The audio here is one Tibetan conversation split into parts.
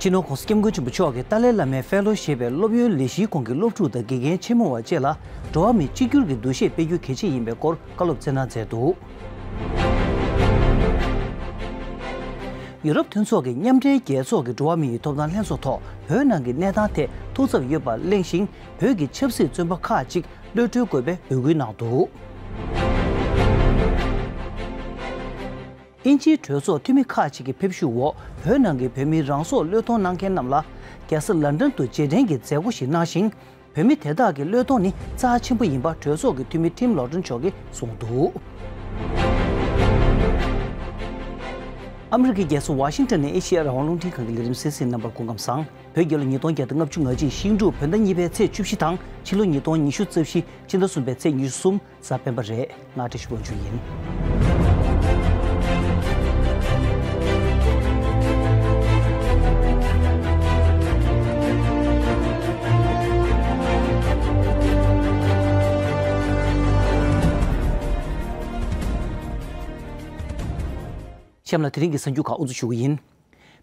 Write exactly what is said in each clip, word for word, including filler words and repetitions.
སྤྱི་ནོར་༸གོང་ས་༸སྐྱབས་མགོན་ཆེན་པོ་མཆོག་གིས་ཏཱ་ལའི་བླ་མའི་ཕེ་ལོ་ཤིབ་པའི་སློབ་ཡོན་ལས་གཞིའི་ཁོངས་ཀྱི་སློབ་ཕྲུག་དང་དགེ་རྒན་ཆེན་མོ་བ་བཅས་ལ་འགྲོ་བ་མིའི་གཅིག་གྱུར་གྱི་འདུ་ཤེས་སྤེལ་རྒྱུ་གལ་ཆེ་ཡིན་པའི་སྐོར་བཀའ་སློབ་སྩལ་གནང་མཛད་འདུག་ཡུ་རོབ་མཐུན་ཚོགས་ཀྱི་མཉམ་འབྲེལ་རྒྱལ་ཚོགས་ཀྱི་འགྲོ་བ་མིའི་ཐོབ་ཐང་ལྷན་ཚོགས་ཐོག་བོད་ནང་གི་གནས་སྟངས་ཐད་ཐུགས་འཚབ་ཡོད་པ་གླེང་ཞིང་། བོད་ཀྱི་ཆབ་སྲིད་བཙོན་པ་ཁག་ཅིག་གློད་གྲོལ་དགོས་པའི་འབོད་སྐུལ་གནང་འདུག་དབྱིན་ཇིའི་གྲོས་ཚོགས་འཐུས་མི་ཁག་ཅིག་གི་ཕེབས་ཞུགས་འོག་བོད་ནང་གི་བོད་མིའི་རང་སྲོག་བློས་གཏོང་གནང་མཁན་རྣམས་ལ་རྒྱལ་ས་ལན་ཀྲན་དུ་རྗེས་དྲན་གྱི་མཛད་སྒོ་ཞིག་གནང་ཞིང་། བོད་མི་དེ་དག་གི་བློས་གཏོང་ནི་རྩ་ཆེན་པོ་ཡིན་པ་གྲོས་ཚོགས་ཀྱི་འཐུས་མི་ཊིམ་ལོ་ཊོན་མཆོག་གིས་གསུངས་འདུག་ཨ་མི་རི་ཀའི་རྒྱལ་ས་ཝ་ཤིང་ཊོན་ནས་ཨེ་ཤེ་ཡ་རང་དབང་རླུང་འཕྲིན་ཁང་གི་ལས་རིམ་གསན་གཟིགས་རྣམ་པར་སྐུ་ཁམས་བཟང་། བོད་རྒྱལ་ལོ་ཉིས་སྟོང་བརྒྱ་དང་ལྔ་བཅུ་ང་གཅིག་ཤིང་འབྲུག་བོད་ཟླ་གཉིས་པའི་ཚེས་བཅུ་བཞི་དང་ཕྱི་ལོ་ཉིས་སྟོང་ཉི་ཤུ་རྩ་བཞི་ཕྱི་ཟླ་གསུམ་པའི་ཚེས་ཉི་ཤུ་གསུམ་གཟའ་སྤེན་པ་རེད། ང་བཀྲ་ཤིས་དབང་ཕྱུག་ཡིན། གཤམ་ལ་དེ་རིང་གི་གསར་འགྱུར་ཁག་དབུ་འཛུགས་ཞུ་གི་ཡིན།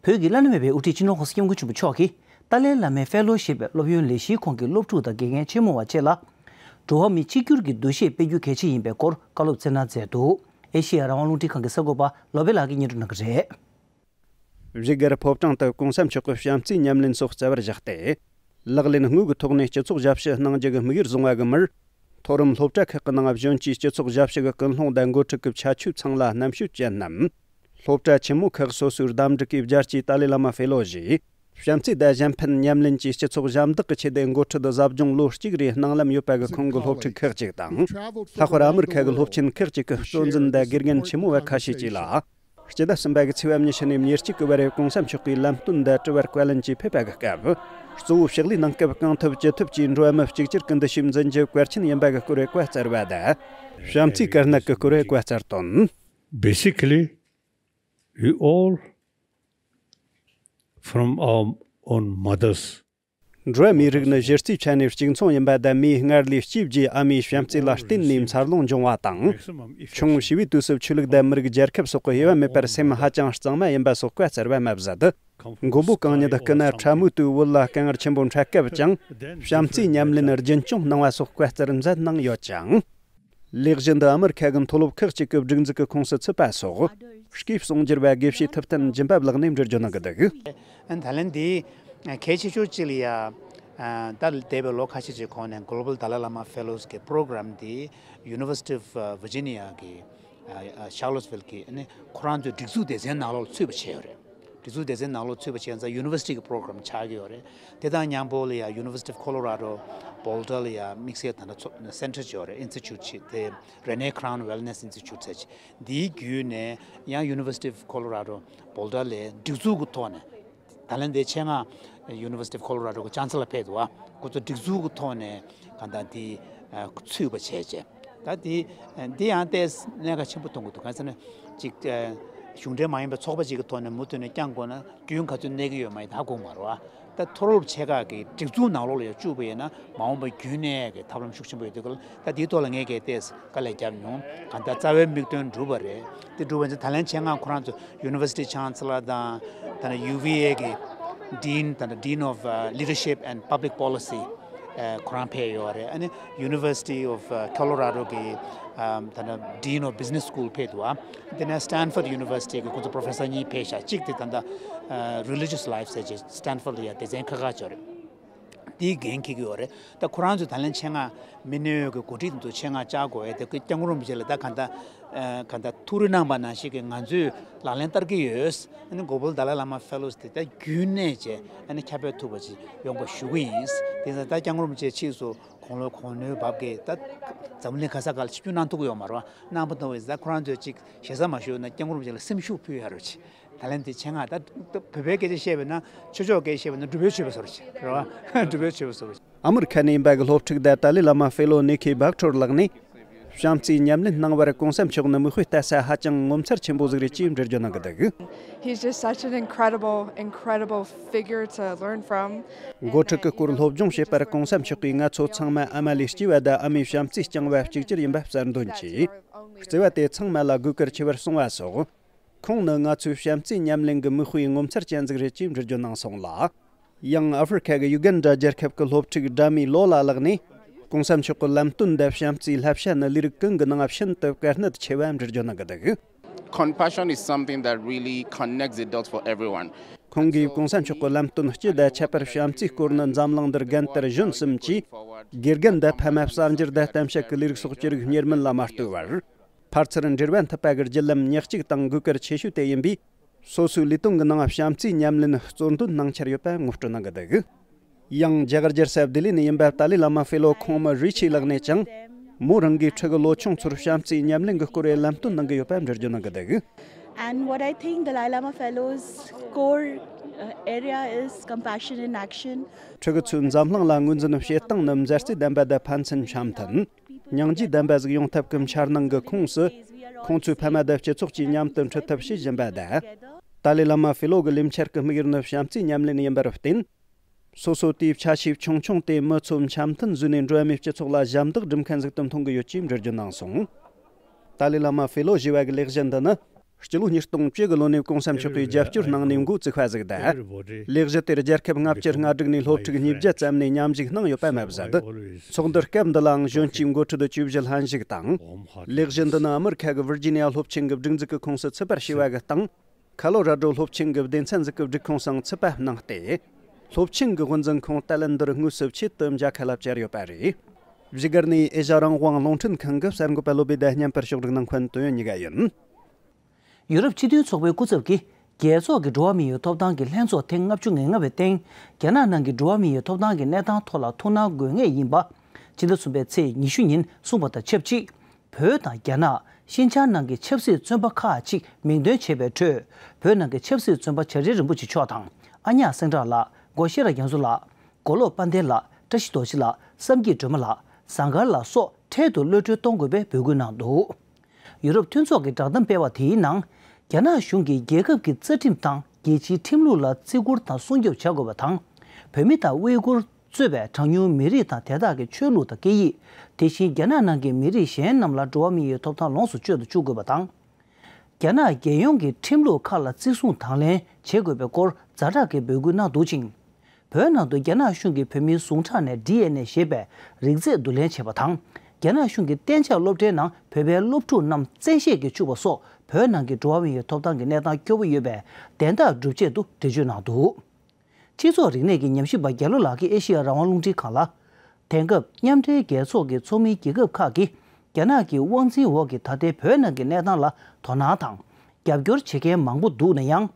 བོད་ཀྱི་བླ་ན་མེད་པའི་དབུ་ཁྲིད་སྤྱི་ནོར་༸གོང་ས་༸སྐྱབས་མགོན་ཆེན་པོ་མཆོག་གིས་ཏཱ་ལའི་བླ་མའི་ཕེ་ལོ་ཤིབ་པའི་སློབ་ཡོན་ལས་གཞིའི་ཁོངས་ཀྱི་སློབ་ཕྲུག་དང་དགེ་རྒན་ཆེན་མོ་བ་བཅས་ལ། འགྲོ་བ་མི་གཅིག་གྱུར་གྱི་འདུ་ཤེས་སྤེལ་རྒྱུ་གལ་ཆེ་ཡིན་པའི་སྐོར་བཀའ་སློབ་སྩལ་གནང་མཛད་འདུག་ཨེ་ཤེ་ཡ་རང་དབང་རླུང་འཕྲིན་ཁང་གི་གསར་འགོད་པ་ལོ་པེ་ལགས་ཀྱིས་སྙན་སྒྲོན་གནང་གི་རེད། བཞུགས་སྒར་ཕོ་བྲང་དུ་༸གོང་ས་མཆོག་གི་བྱམས་བརྩེའི་ཉམས་ལེན་སོགས་སྩལ་བར་བཞག་སྟེ། ལག་ལེན་དངོས་ཀྱི་ཐོག་ནས་སྤྱི་ཚོགས་ཞབས་ཞུ་གནང་རྒྱུ་གི་དམིགས་ཡུལ་བཟུང་བ་གི་མིར། མཐོ་རིམ་སློབ་གྲྭ་ཁག་གི་ནང་གཞོན་གྱི་སྤྱི་ཚོགས་ཞབས་ཞུ་གི་ཀུན་སློང་དང་འགོ་ཁྲིད་ཀྱི་ཁྱད་ཆོས་ཚང་ལ་རྣམ་དཔྱོད་ཅན་ནམ། སློབ་གྲྭ་ཆེན་མོ་ཁག་སོ་སོའི་གདམ་སྒྲིག་གིས་རྒྱལ་སྤྱིའི་ཏཱ་ལའི་བླ་མ་ཕེ་ལོ་ཞེས་བྱམས་བརྩེ་དང་གཞན་ཕན་ཉམས་ལེན་གྱི་སྤྱི་ཚོགས་ཞབས་འདེགས་ཀྱི་ཆེད་དུ་འགོ་ཁྲིད་ཟབ་སྦྱོང་ལོ་གཅིག་རེའི་སྣང་ལམ་ཡོད་པ་གི་ཁོང་གི་སློབ་ཕྲུག་ཁག་ཅིག་དང་། ལྷག་པར་ཨ་མི་རི་ཁ་གི་སློབ་ཆེན་ཁག་ཅིག་གི་གཙོ་འཛིན་དང་དགེ་རྒན་ཆེན་མོ་བ་ཁ་ཤས་ཀྱིས་ལ། སྤྱི་ཟླ་གསུམ་པ་གི་ཚེས་པ་ཉི་ཤུ་ནས་ཉེར་གཅིག་གི་བར་༸གོང་ས་མཆོག་གིས་ལམ་སྟོན་དང་དྲི་བར་བཀའ་ལན་གྱིས་ཕེབས་པ་གི་སྐབས། གཙོ་བོ་ཕྱག་ལས་གནང་སྐབས་གང་ཐུབ་ཅི་ཐུབ་ཀྱིས་འགྲོ་བ་མི་གཅིག་གྱུར་གྱི་འདུ་ཤེས་འཛིན་རྒྱུ་གལ་ཆེན་ཡིན་པ་གི་སྐོར་བཀའ་སྩལ་བ་དང་། བྱམས་བརྩེའི་དཀར་ནག་གི་སྐོར་བཀའ་སྩལ་དོན། Basically, we all from our own mothers. འགྲོ་བ་མིའི་རིགས་ནི་གཞི་རྩའི་ཆ་ནས་གཅིག་མཚུངས་ཡིན་པ་དང་མིའི་སྔར་ལས་སྐྱེས་རྗེས་ཨ་མའི་བྱམས་བརྩེ་ལ་བརྟེན་ནས་འཚར་ལོངས་འབྱུང་བ་དང་། ཆུང་བྱིས་པའི་དུས་སུ་ཆོས་ལུགས་དང་མི་རིགས་རྒྱལ་ཁབ་སོགས་ཀྱི་དབྱེ་བ་མེད་པར་སེམས་ཧ་ཅང་གཙང་མ་ཡིན་པ་སོགས་བཀའ་སྩལ་བ་མ་ཟད། མགོན་པོ་གང་ཉིད་སྐུ་ན་ཕྲ་མོའི་དུས་བོད་ལ་དཀའ་ངལ་ཆེན་པོ་འཕྲད་སྐབས་ཀྱང་བྱམས་བརྩེའི་ཉམས་ལེན་རྒྱུན་སྐྱོང་གནང་བ་སོགས་བཀའ་སྩལ་མཛད་གནང་ཡོད་ཅིང་། ལེགས་བཞིན་དུ་ཨ་མི་རི་ཁ་གི་མཐོ་སློབ་ཁག་ཅིག་གི་སྒྲིག་འཛུགས་ཀྱི་ཁོངས་སུ་ཚུད་པ་སོགས་སྐྱེས་གསུང་སྒྱུར་བ་དགེ་བཤེས་ཐུབ་བསྟན་སྦྱིན་པ་ལགས་ནས་འགྲེལ་བརྗོད་གནང་གི་འདུག་ཨ་ནི་ད་ལན་འདི་གལ་ཆེ་ཤོས་གཅིག་ལ་ཡ། ད་འདས་པའི་ལོ་ཁ་ཤས་ཀྱི་གོང་ནས་Global Dalai Lama Fellows གི་program འདི་University of Virginia གི་Charlottesville གི་ཨ་ནི་ཁོ་རང་ཚོའི་སྒྲིག་འཛུགས་སྡེ་ཚན་ནང་ལོགས་ཚུད་པ་བྱས་ཡོད་རེད། སྒྲིག་འཛུགས་སྡེ་ཚན་ནང་ལོགས་ཚུད་པ་བྱས་ཙང་University གི་program ཆགས་ཀྱི་ཡོད་རེད། དེ་དང་མཉམ་པོ་ལ་ཡ་University of Colorado Boulder ལ་ཡ་དམིགས་བསལ་ད་ལྟ་ཚོ་center ཅིག་ཡོད་རེད། Institute ཅིག་དེ་Renee Crown Wellness Institute ཟེར་ཅིག་འདིའི་བརྒྱུད་ནས་ཡང་University of Colorado Boulder ལ་སྒྲིག་འཛུགས་ཀྱི་ཐོག་ནས་ད་ལན་དེ་ཆེད་མངགས་University of Colorado གི་ཅང་སེ་ལར་ཕེབས་འདུག་བ། ཁོ་ཚོ་སྒྲིག་འཛུགས་ཀྱི་ཐོག་ནས་གང་ལྟར་འདི་ཚུད་པ་བྱས་རྗེས་ད་འདི་འདི་ཡང་ཏོག་ཙམ་གནད་འགག་ཆེན་པོ་མཐོང་གི་འདུག་གང་ཟེར་ན་ཅིག་གཞུང་འབྲེལ་མ་ཡིན་པའི་ཚོགས་པ་ཅིག་གི་ཐོག་ནས་མུ་མཐུད་ནས་བསྐྱང་དགོས་ན་རྒྱུན་ག་ཚོད་གནས་ཀྱི་ཡོད་མ་ཡིན་ད་ཧ་གོ་གི་མ་རེད་བ། ད་མཐོ་སློབ་ཆེ་ཁག་གི་སྒྲིག་འཛུགས་ནང་ལོགས་ལ་ཡང་བཅུག་པ་ཡིན་ན་མ་འོངས་པར་རྒྱུན་གནས་ཀྱི་ཐབས་ལམ་ཤུགས་ཆེན་པོ་ཡོད་དུས་ཀ་ལ་ད་དེའི་ཐོག་ལ་ངས་གལ་ཏེ་དཀའ་ལས་བརྒྱབ་མྱོང་། གང་ལྟར་རྩ་བའི་དམིགས་དོན་འགྲུབ་པ་རེད། དེ་འགྲུབ་པ་ཡིན་ཙང་ད་ལན་ཆེད་མངགས་ཁོ་རང་ཚོ་University Chancellor དང་ད་ནི་ཡུ་ཝི་ཨེ་གི་Dean ད་ནི་Dean of Literaship and Public Policy ཁོ་རང་ཕེབས་ཡོད་རེད། ཨ་ནི་University of Colorado གི་ད་ནི་Dean of Business School ཕེབས་འདུག་ཨ། དེ་ནས་Stanford University གི་ཁོ་ཚོ་Professor གཉིས་ཕེབས་ཤག་གཅིག་དེ་ད་ལྟ་Religious Life ཟེར་ཅིག་Stanford ལ་ཡ་སྡེ་ཚན་ཁག་ཁག་ཅིག་ཡོད་རེད། དེའི་འགན་འཁྱེར་གྱི་ཡོད་རེད། ད་ཁོ་རང་ཚོས་ད་ལན་ཆེད་མངགས་མི་སྣའི་འོས་ཀྱི་འགོ་ཁྲིད་དེ་ཚོ་ཆེད་མངགས་བཅར་དགོས་ཡས་དེ་སྐུ་སྐྱབས་མགོན་རིན་པོ་ཆེ་ལ་ད་གང་ལྟར་གང་ལྟར་ཐུགས་རེ་གནང་བ་ནང་བཞིན་གྱི་ང་ཚོས་ལག་ལེན་བསྟར་གྱི་ཡོད། ཨ་ནི་Global Dalai Lama Fellows དེ་ད་རྒྱུན་གནས་བྱས་ཨ་ནི་ཁྱབ་སྤེལ་ཐུབ་པ་ཅིག་ཡོང་བ་ཞུ་གི་ཡིན། དེ་ཚོ་ད་སྐྱབས་མགོན་རིན་པོ་ཆེ་ཕྱིས་སུ་དགུང་ལོ་གོང་ནོན་བབས་ཀྱི་ད་འཛམ་གླིང་ག་ས་ག་ལ་ཆིབས་བསྒྱུར་གནང་ཐུབ་ཀྱི་ཡོད་མ་རེད་བ། གནང་པ་དང་བས་ད་ཁོ་རང་ཚོས་ཅིག་ཞེ་ས་མ་ཞུས་ན་སྐྱབས་མགོན་རིན་པོ་ཆེ་ལ་སེམས་ཤུགས་ཕུལ་ཡ་རེད་ཅིག་ད་ལན་དེ་ཆེད་མངགས་ད་བོད་པའི་སྐད་ཆ་བཤད་པ་ཡིན་ན་ཆོས་ཕྱོགས་སྐད་ཆ་བཤད་པ་ཡིན་ན་སྒྲུབ་པའི་ཆོས་པ་ཟེར་བ་ཞིག་རེད་བ། སྒྲུབ་པའི་ཆོས་པ་ཟེར་བ་ཞིག་ཨ་མི་རི་ཁ་ནས་ཡིན་པ་གི་སློབ་ཕྲུག་དང་ཏཱ་ལའི་བླ་མ་ཕེ་ལོ་ནི་ཁི་བྷག་ཁྲོར་ལགས་ནས་བྱམས་བརྩེའི་ཉམས་ལེན་གནང་བར་གོང་ས་མཆོག་ནི་མིག་དཔེ་ལྟ་ས་ཧ་ཅང་ངོ་མཚར་ཆེན་པོ་ཟིག་རེད་ཅེས་འགྲེལ་བརྗོད་གནང་གི་འདུག He's just such an incredible, incredible figure to learn from. འགོ་ཁྲིད་ཀྱི་སྐོར་སློབ་སྦྱོང་བྱེད་པར་གོང་ས་མཆོག་གིས་ང་ཚོ་ཚང་མ་ཨ་མ་ལས་སྐྱེས་པ་དང་ཨ་མའི་བྱམས་བརྩེས་བསྐྱངས་པ་གཅིག་གྱུར་ཡིན་པ་གསལ་འདོན་གྱིས། བརྩེ་བ་དེ་ཚང་མ་ལ་དགོས་གལ་ཆེ་བར་གསུངས་པ་སོགས། ཁོང་ནི་ང་ཚོའི་བྱམས་བརྩེའི་ཉམས་ལེན་གྱི་མིག་དཔེའི་ངོ་མཚར་ཅན་ཟིག་རེད་ཅེས་འགྲེལ་བརྗོད་གནང་སོང་ལ། ཡང་ཨ་ཧྥེ་རི་ཁ་གི་ཡུ་གན་ཌ་རྒྱལ་ཁབ་ཀྱི་སློབ་ཕྲུག་སྒྲ་མི་ལོ་ལ་ལགས་ནས། གོང་ས་མཆོག་གི་ལམ་སྟོན་དང་བྱམས་བརྩེའི་བསླབ་བྱ་ནི་ལས་རིགས་གང་གི་ནང་ཤིན་ཏུ་གལ་གནད་ཆེ་བ་འགྲེལ་བརྗོད་གནང་གི་འདུག། Compassion is something that really connects the dots for everyone. ཁོང་གིས་གོང་ས་མཆོག་གི་ལམ་སྟོན་སྤྱི་དང་ཁྱད་པར་བྱམས་བརྩེའི་སྐོར་ནི་འཛམ་གླིང་འདིར་རྒན་དར་གཞོན་གསུམ་གྱིས། དགེ་རྒན་དང་ཕ་མ་གསར་འགྱུར་དང་གཏམ་བཤད་ཀྱི་ལས་རིགས་སོགས་ཅི་རིགས་གཉེར་མིན་ལ་མ་ལྟོས་པར། ཕར་ཚུར་འབྲེལ་བ་མཐུད་པ་གི་བརྒྱུད་ལམ་ཉག་གཅིག་དང་དགོས་གལ་ཆེ་ཤོས་དེ་ཡིན་པས། སོ་སོའི་ལས་དོན་གྱི་ནང་བྱམས་བརྩེའི་ཉམས་ལེན་གཙོ་འདོན་གནང་འཆར་ཡོད་པ་ངོ་སྤྲོད་གནང་གི་འདུག། ཡང་རྒྱ་གར་རྒྱལ་ས་ལྡི་ལི་ནས་ཡིན་པ་ཏཱ་ལའི་བླ་མ་ཧྥེ་ལོ་ཁོང་མི་རི་ཆི་ལགས་ནས་ཀྱང་། མོ་རང་གིས་ཕྲུ་གུ་ལོ་ཆུང་ཚོར་བྱམས་བརྩེའི་ཉམས་ལེན་གྱི་སྐོར་ལམ་སྟོན་གནང་གི་ཡོད་པ་འགྲེལ་བརྗོད་གནང་གི་འདུག། And what I think Dalai Lama Fellows' core, uh, area is compassion in action. ཕྲུ་གུ་ཚོས་འཛམ་གླིང་ལ་ངོས་འཛིན་བྱེད་སྟངས་ནི་མཛའ་བརྩེ་ལྡན་པ་དང་ཕན་ཚུན་འཆམ་མཐུན། སྙིང་རྗེ་ལྡན་པ་ཞིག་ཡོང་ཐབས་ཀྱི་འཆར་སྣང་གི་ཁོངས་སུ། ཁོང་ཚོའི་ཕ་མ་དང་སྤྱི་ཚོགས་ཀྱིས་མཉམ་དུ་འཁྲིད་ཐབས་བྱེད་བཞིན་པ་དང་། ཏཱ་ལའི་བླ་མ་ཧྥེ་ལོ་གི་ལས་འཆར་གྱི་དམིགས་ཡུལ་ནི་བྱམས་བརྩེའི་ཉམས་ལེན་ཡིན་པར་བརྟེན། སོ་སོ་དེའི་ཆ་ཤས་ཆུང་ཆུང་དེ་མི་ཚོ་འཆམ་མཐུན་བཟོས་ནས་འགྲོ་བ་མིའི་སྤྱི་ཚོགས་ལ་ཞབས་འདེགས་སྒྲུབ་མཁན་ཞིག་ཏུ་མཐོང་གི་ཡོད་ཅེས་འགྲེལ་བརྗོད་གནང་སོང་། ཏཱ་ལའི་བླ་མ་ཧྥེ་ལོ་ཞེས་པ་གི་ལས་གཞི་འདི་ནི། སྤྱི་ལོ་ཉིས་སྟོང་བཅུ་གི་ལོ་ནས་གོང་ས་མཆོག་གིས་རྒྱབ་སྐྱོར་གནང་ནས་འགོ་བཙུགས་པ་ཞིག་དང་། ལས་གཞི་དེར་རྒྱལ་ཁབ་ལྔ་བཅུ་ང་དྲུག་ནས་སློབ་ཕྲུག་ཉིས་བརྒྱ་ཙམ་ནས་མཉམ་ཞུགས་གནང་ཡོད་པ་མ་ཟད། ཚོགས་འདུ་སྐབས་འདི་ལའང་གཞོན་སྐྱེས་འགོ་ཁྲིད་དུ་བཅུ་བཞི་ལྷན་ཞུགས་དང་། ལས་གཞི་འདི་ནི་ཨ་མི་རི་ཁ་གི་ཝིར་ཇི་ནི་ཡ་སློབ་ཆེན་གྱི་སྒྲིག་འཛུགས་ཀྱི་ཁོངས་སུ་ཚུད་པར་བྱས་པ་གི་སྟེང་། ཁ་ལོ་ར་ཌོ་སློབ་ཆེན་གྱི་སྡེ་ཚན་ཟིག་གི་སྒྲིག་ཁོངས་སུའང་ཚུད་པ་གནང་སྟེ། སློབ་ཆེན་གྱི་དབུ་འཛིན་ཁོང་ཏཱ་ལན་འདིར་དངོས་སུ་ཆེད་དུ་མཇལ་ཁ་ལ་བཅར་ཡོད་པ་རེད། བཞུགས་སྒར་ནས་ཨེ་ཤ་རང་དབང་རླུང་འཕྲིན་ཁང་གི་གསར་འགོད་པ་བློ་བྷེ་དང་མཉམ་པར་ཕྱོགས་སྒྲིག་གནང་མཁན་དོན་ཡོད་ཉི་ག་ཡིན། ཡུ་རོབ་སྤྱི་མཐུན་ཚོགས་པའི་སྐུ་ཚབ་ཀྱིས་རྒྱལ་ཚོགས་ཀྱི་འགྲོ་བ་མིའི་ཐོབ་ཐང་གི་ལྷན་ཚོགས་ཐེངས་ལྔ་བཅུ་ང་ལྔ་པའི་སྟེང་རྒྱ་ནག་ནང་གི་འགྲོ་བ་མིའི་ཐོབ་ཐང་གི་གནས་སྟངས་ཐོག་ལ་ཐུགས་སྣང་དགོས་ངེས་ཡིན་པ། ཕྱི་ཟླ་གསུམ་པའི་ཚེས་ཉི་ཤུ་ཉིན་གསུངས་པ་དང་ཆབས་ཅིག་བོད་དང་རྒྱ་ནག་ཤིན་ཅང་ནང་གི་ཆབ་སྲིད་བཙོན་པ་ཁག་ཅིག་མིང་འདོན་བྱས་པའི་ཁྲོད། བོད་ནང་གི་ཆབ་སྲིད་བཙོན་པ་བྱ་བྲལ་རིན་པོ་ཆེ་མཆོག་དང་། ཨ་ཉག་སེང་བྲག་ལགས། སྒོ་ཤེས་རབ་རྒྱ་མཚོ་ལགས། མགོ་ལོག་དཔལ་ལྡན་ལགས། བཀྲ་ཤིས་རྡོ་རྗེ་ལགས། བསམ་སྐྱིད་སྒྲོལ་མ་ལགས། ཟངས་དཀར་ལགས་སོགས་འཕྲལ་དུ་གློད་གྲོལ་གཏོང་དགོས་པའི་འབོད་སྐུལ་གནང་འདུག་ཡུ་རོབ་མཐུན་ཚོགས་ཀྱི་བསྒྲགས་གཏམ་སྤེལ་བ་དེའི་ནང་། རྒྱ་ནག་གཞུང་གིས་རྒྱལ་ཁབ་ཀྱི་རྩ་ཁྲིམས་དང་རྒྱལ་སྤྱིའི་ཁྲིམས་ལུགས་ལ་བརྩི་བཀུར་དང་སྲུང་སྐྱོབ་བྱ་དགོས་པ་དང་། བོད་མི་དང་ཝེ་གུར་གཙོས་པའི་གྲངས་ཉུང་མི་རིགས་དང་དེ་དག་གི་ཆོས་ལུགས་དང་སྐད་ཡིག་དེ་བཞིན་རྒྱ་ནག་ནང་གི་མི་རིགས་གཞན་རྣམས་ལ་འགྲོ་བ་མིའི་ཐོབ་ཐང་ལོངས་སུ་སྤྱོད་དུ་བཅུག་དགོས་པ་དང་། རྒྱ་ནག་རྒྱལ་ཡོངས་ཀྱི་ཁྲིམས་ལུགས་ཁག་ལ་བརྩི་སྲུང་དང་ལེན་བྱེད་དགོས་པའི་སྐོར་ཛ་དྲག་གི་འབོད་སྐུལ་གནང་འདུག་ཅིང་། བོད་ནང་དུ་རྒྱ་ནག་གཞུང་གིས་བོད་མིའི་ཟུངས་ཁྲག་ནས་ཌི་ཨེན་ཨེ་ཞེས་པའི་རིགས་རྫས་བསྡུ་ལེན་བྱས་པ་དང་། རྒྱ་ནག་གཞུང་གིས་གཏན་འཇགས་སློབ་གྲྭའི་ནང་བོད་པའི་སློབ་ཕྲུག་རྣམས་བཙན་ཤེད་ཀྱིས་བཅུག་པ་སོགས་བོད་ནང་གི་འགྲོ་བ་མིའི་ཐོབ་ཐང་གི་གནས་སྟངས་སྐྱོ་བོ་ཡོད་པའི་བདེན་རྟགས་སྒྲུབ་ཆེད་དུ་འགྲེལ་བརྗོད་གནང་འདུག་སྤྱི་ཚོགས་རིག་གནས་ཀྱི་ཉམས་ཞིབ་པ་རྒྱ་ལོ་ལགས་ཀྱིས་ཨེ་ཤེ་ཡ་རང་དབང་རླུང་འཕྲིན་ཁང་ལ། དེང་སྐབས་མཉམ་འབྲེལ་རྒྱལ་ཚོགས་ཀྱི་ཚོགས་མིའི་རྒྱལ་ཁབ་ཁག་གིས་རྒྱ་ནག་གི་དབང་འཛིན་འོག་གི་ད་ལྟའི་བོད་ནང་གི་གནས་སྟངས་ལ་དོ་སྣང་དང་རྒྱབ་སྐྱོར་བྱེད་མཁན་མང་པོ་འདུག་ན་ཡང་།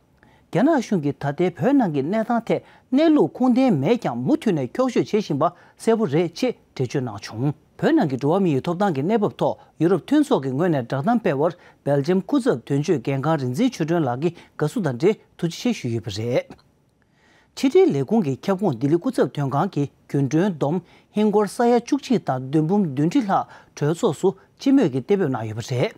རྒྱ་ནག་གཞུང་གིས་ད་ལྟའི་བོད་ནང་གི་གནས་སྟངས་ཐད་གནས་ལུགས་ཁུངས་ལྡན་མེད་ཀྱང་མུ་མཐུད་ནས་འཁྱོག་བཤད་བྱེད་བཞིན་པ་གསལ་པོ་རེད་ཅེས་འགྲེལ་བརྗོད་གནང་བྱུང་། བོད་ནང་གི་འགྲོ་བ་མིའི་ཐོབ་ཐང་གི་གནས་བབ་ཐོག་ཡུ་རོབ་མཐུན་ཚོགས་ཀྱི་ངོས་ནས་བསྒྲགས་གཏམ་སྤེལ་བར་སྦེལ་ཇམ་སྐུ་ཚབ་དོན་གཅོད་རྒན་ཁང་རིག་འཛིན་ཆོས་སྒྲོན་ལགས་ཀྱིས་དགའ་བསུ་དང་འབྲེལ་ཐུགས་རྗེ་ཆེ་ཞུས་ཡོད་པ་རེད། ཕྱི་དྲིལ་ལས་ཁུངས་ཀྱི་ཁྱབ་ཁོངས་ལྡི་ལི་སྐུ་ཚབ་དོན་ཁང་གི་རྒྱུན་གྲོན་བསྡོམས་ཧིན་སྒོར་ས་ཡ་བཅུ་གཅིག་དང་བདུན་འབུམ་བདུན་ཁྲི་ལྷག་གྲོས་ཚོགས་སུ་སྤྱི་མོས་ཀྱིས་གཏན་འབེབས་གནང་ཡོད་པ་རེད།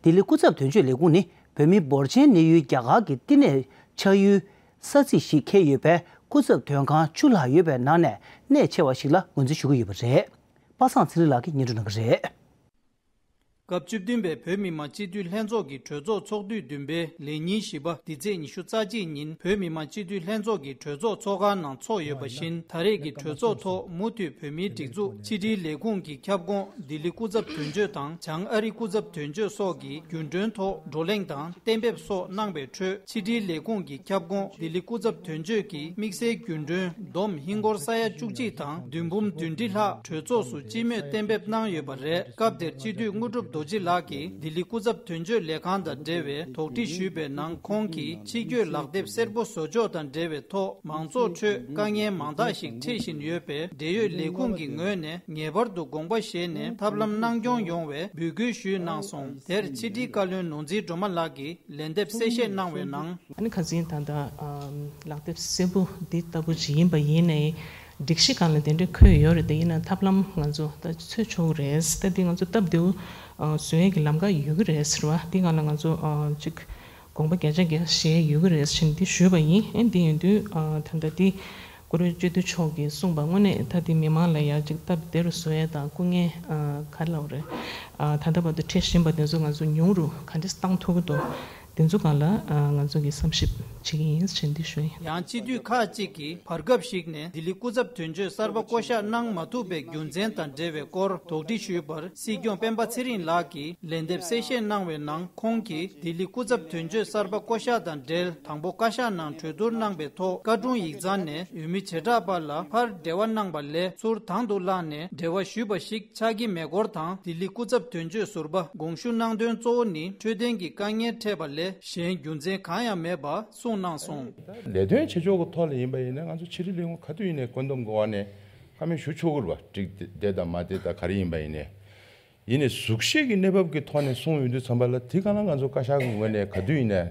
ལྡི་ལི་སྐུ་ཚབ་དོན་གཅོད་ལས་ཁུངས་ནི་བོད་མི་འབོར་ཆེན་གནས་ཡུལ་རྒྱ་གར་གྱི་བསྟི་གནས་ཆགས་ཡུལ་ས་ཚིགས་ཤིག་འཁེལ་ཡོད་པའི་སྐུ་ཚབ་དོན་ཁང་བཅུ་ལྷག་ཡོད་པའི་ནང་ནས་གནད་ཆེ་བ་ཞིག་ལ་ངོས་འཛིན་ཞུ་གི་ཡོད་པ་རེད། པ་སངས་ཚེ་རིང་ལགས་ཀྱིས་སྙན་སྒྲོན་གནང་གི་རེད། སྐབས་བཅུ་བདུན་པའི་བོད་མི་མང་སྤྱི་འཐུས་ལྷན་ཚོགས་ཀྱི་གྲོས་ཚོགས་ཚོགས་དུས་བདུན་པའི་ལས་ཉིན་བཞི་པ་འདི་ཚེས་ཉི་ཤུ་རྩ་གཅིག་ཉིན་བོད་མི་མང་སྤྱི་འཐུས་ལྷན་ཚོགས་ཀྱི་གྲོས་ཚོགས་ཚོགས་ཁང་ནང་འཚོགས་ཡོད་པ་བཞིན། ད་རེས་ཀྱི་གྲོས་ཚོགས་ཐོག་མུ་མཐུད་བོད་མིའི་སྒྲིག་འཛུགས་ཕྱི་དྲིལ་ལས་ཁུངས་ཀྱི་ཁྱབ་ཁོངས་ལྡི་ལི་སྐུ་ཚབ་དོན་གཅོད་དང་བྱང་ཨ་རི་སྐུ་ཚབ་དོན་གཅོད་སོགས་ཀྱིས་རྒྱུན་གྲོན་ཐོག་བགྲོ་གླེང་དང་གཏན་འབེབས་སོགས་གནང་བའི་ཁྲོད། ཕྱི་དྲིལ་ལས་ཁུངས་ཀྱི་ཁྱབ་ཁོངས་ལྡི་ལི་སྐུ་ཚབ་དོན་གཅོད་ཀྱིས་དམིགས་བསལ་རྒྱུན་གྲོན་བསྡོམས་ཧིན་སྒོར་ས་ཡ་བཅུ་གཅིག་དང་བདུན་འབུམ་བདུན་ཁྲི་ལྷག་གྲོས་ཚོགས་སུ་སྤྱི་མོས་གཏན་འབེབས་གནང་ཡོད་པ་རེད། སྐབས་དེར་སྤྱི་འཐུས་དངོས་གྲུབ་རྡོ་རྗེ་ལགས་ཀྱིས་ལྡི་ལི་སྐུ་ཚབ་དོན་གཅོད་ལས་ཁང་དང་འབྲེལ་བའི་དོགས་འདྲི་ཞུས་པའི་ནང་། ཁོང་གིས་ཕྱི་སྐྱོད་ལག་དེབ་སེར་པོ་བཟོ་ཕྱོགས་དང་འབྲེལ་བའི་ཐོག་མང་ཚོགས་ཁྲོད་དཀའ་ངལ་མང་དག་ཞིག་འཕྲད་བཞིན་ཡོད་པས། འབྲེལ་ཡོད་ལས་ཁུངས་ཀྱི་ངོས་ནས་ངེས་པར་དུ་དགོངས་པ་བཞེས་ནས་ཐབས་ལམ་གནང་སྐྱོང་ཡོང་བའི་འབོད་སྐུལ་ཞུས་གནང་སོང་། དེར་ཕྱི་དྲིལ་བཀའ་བློན་ནོར་འཛིན་སྒྲོལ་མ་ལགས་ཀྱིས་ལན་འདེབས་གསལ་བཤད་གནང་བའི་ནང་། ཨ་ནི་ཁ་སང་ད་ལྟ་ཨམ་ལག་དེབ་སེར་པོ་འདི་ལྟ་བུ་ཞིག་ཡིན་པ་ཡིན་ནའི་སྒྲིག་གཞི་སྒང་ལ་དེ་འདྲའི་འཁོད་ཡོད་རེད། དེ་ཡིན་ན་ཐབས་ལམ་ང་ཚོ་ད་འཚོལ་ཆོག་གི་རེད། ད་འདི་ང་ཚོ་སྟབས་བདེ་བོ་ཨ་བཟོ་ཡས་ཀྱི་ལམ་ཁ་ཡོད་ཀྱི་རེད་ཟེར་བ་འདི་སྒང་ལ་ང་ཚོ་ཨ་ཅིག་དགོངས་པ་བརྒྱ་ཆ་བརྒྱ་བཞེས་ཡོད་ཀྱི་རེད་ཟེར་འདི་ཞུས་པ་ཡིན། ཨ་འདི་ཡིན་དུས་ཨ་ད་ལྟ་འདི་བཀུར་འོས་སྤྱི་འཐུས་མཆོག་གིས་གསུངས་པ་དངོས་གནས་ད་འདི་མི་མང་ལ་ཡ་ཅིག་སྟབས་བདེ་རུ་བཟོ་ཡས་དང་སྐུ་ངལ་ཨ་ག་རེ་ལབ་རེད། ཨ་ད་ལྟ་བར་དུ་འཕྲད་བཞིན་པ་དེ་ཚོ་ང་ཚོ་ཉུང་རུ་ག་འདྲས་བཏང་ཐུབ་ཀྱི་འདུག་དེ་ཚོ་སྒང་ལ་ཨ་ང་ཚོ་གིས་བསམ་ཞིབ་བྱེད་ཀྱི་ཡིན་ཞེས་འདི་ཞུ་ཡིན། ཡང་སྤྱི་འཐུས་ཁག་ཅིག་གིས་བར་སྐབས་ཤིག་ནས་ལྡི་ལི་སྐུ་ཚབ་དོན་གཅོད་གསར་པ་བསྐོ་གཞག་གནང་མ་ཐུབ་པའི་རྒྱུ་མཚན་དང་འབྲེལ་བའི་སྐོར་དོགས་འདྲི་ཞུས་པར། སྲིད་སྐྱོང་སྤེན་པ་ཚེ་རིང་ལགས་ཀྱིས་ལན་འདེབས་གསལ་བཤད་གནང་བའི་ནང་། ཁོང་གིས་ལྡི་ལི་སྐུ་ཚབ་དོན་གཅོད་གསར་པ་བསྐོ་གཞག་དང་འབྲེལ། དང་པོ་བཀའ་ཤག་ནང་གྲོས་བསྡུར་གནང་པའི་ཐོག་བཀའ་དྲུང་ཡིག་ཚང་ནས་འོས་མི་བྱེ་བྲག་པ་ལ་ཕར་འབྲེལ་བ་གནང་པ་ལས། ཚུར་དང་དུ་བླངས་ནས་འབྲེལ་བ་ཞུས་པ་ཞིག་ཆགས་ཀྱི་མེད་སྐོར་དང་། ལྡི་ལི་སྐུ་ཚབ་དོན་གཅོད་ཟུར་པ་དགོངས་ཞུ་གནང་དོན་གཙོ་བོ་ནི་འཕྲོད་བསྟེན་གྱི་དཀའ་ངལ་འཕྲད་པ་ལས་གཞན་རྒྱུ་མཚན་གང་ཡང་མེད་པ་གསུངས་གནང་སོང་། ལས་དོན་བྱེད་ཕྱོགས་ཀྱི་ཐོག་ལ་ཡིན་པ་ཡིན་ན། ང་ཚོ་ཕྱི་དྲིལ་ལས་ཁུངས་ག་དུས་ཡིན་ནའི་བཀོད་འདོམས་ཀྱི་འོག་ནས་བཀའ་མོལ་ཞུ་ཆོག་གི་རེད་པ། འགྲིག་བསྡད་དང་མ་བསྡད་དང་ག་རེ་ཡིན་པ་ཡིན་ནའི། ཡིན་ནའི་གཟུགས་གཞི་གི་གནས་བབ་ཀྱི་ཐོག་ནས་གསུངས་ཡོང་དུས་ཙམ་པ་ལ། དེ་ག་ལ་ང་ཚོ་བཀའ་ཤག་གི་ངོས་ནས་ག་དུས་ཡིན་ནའི་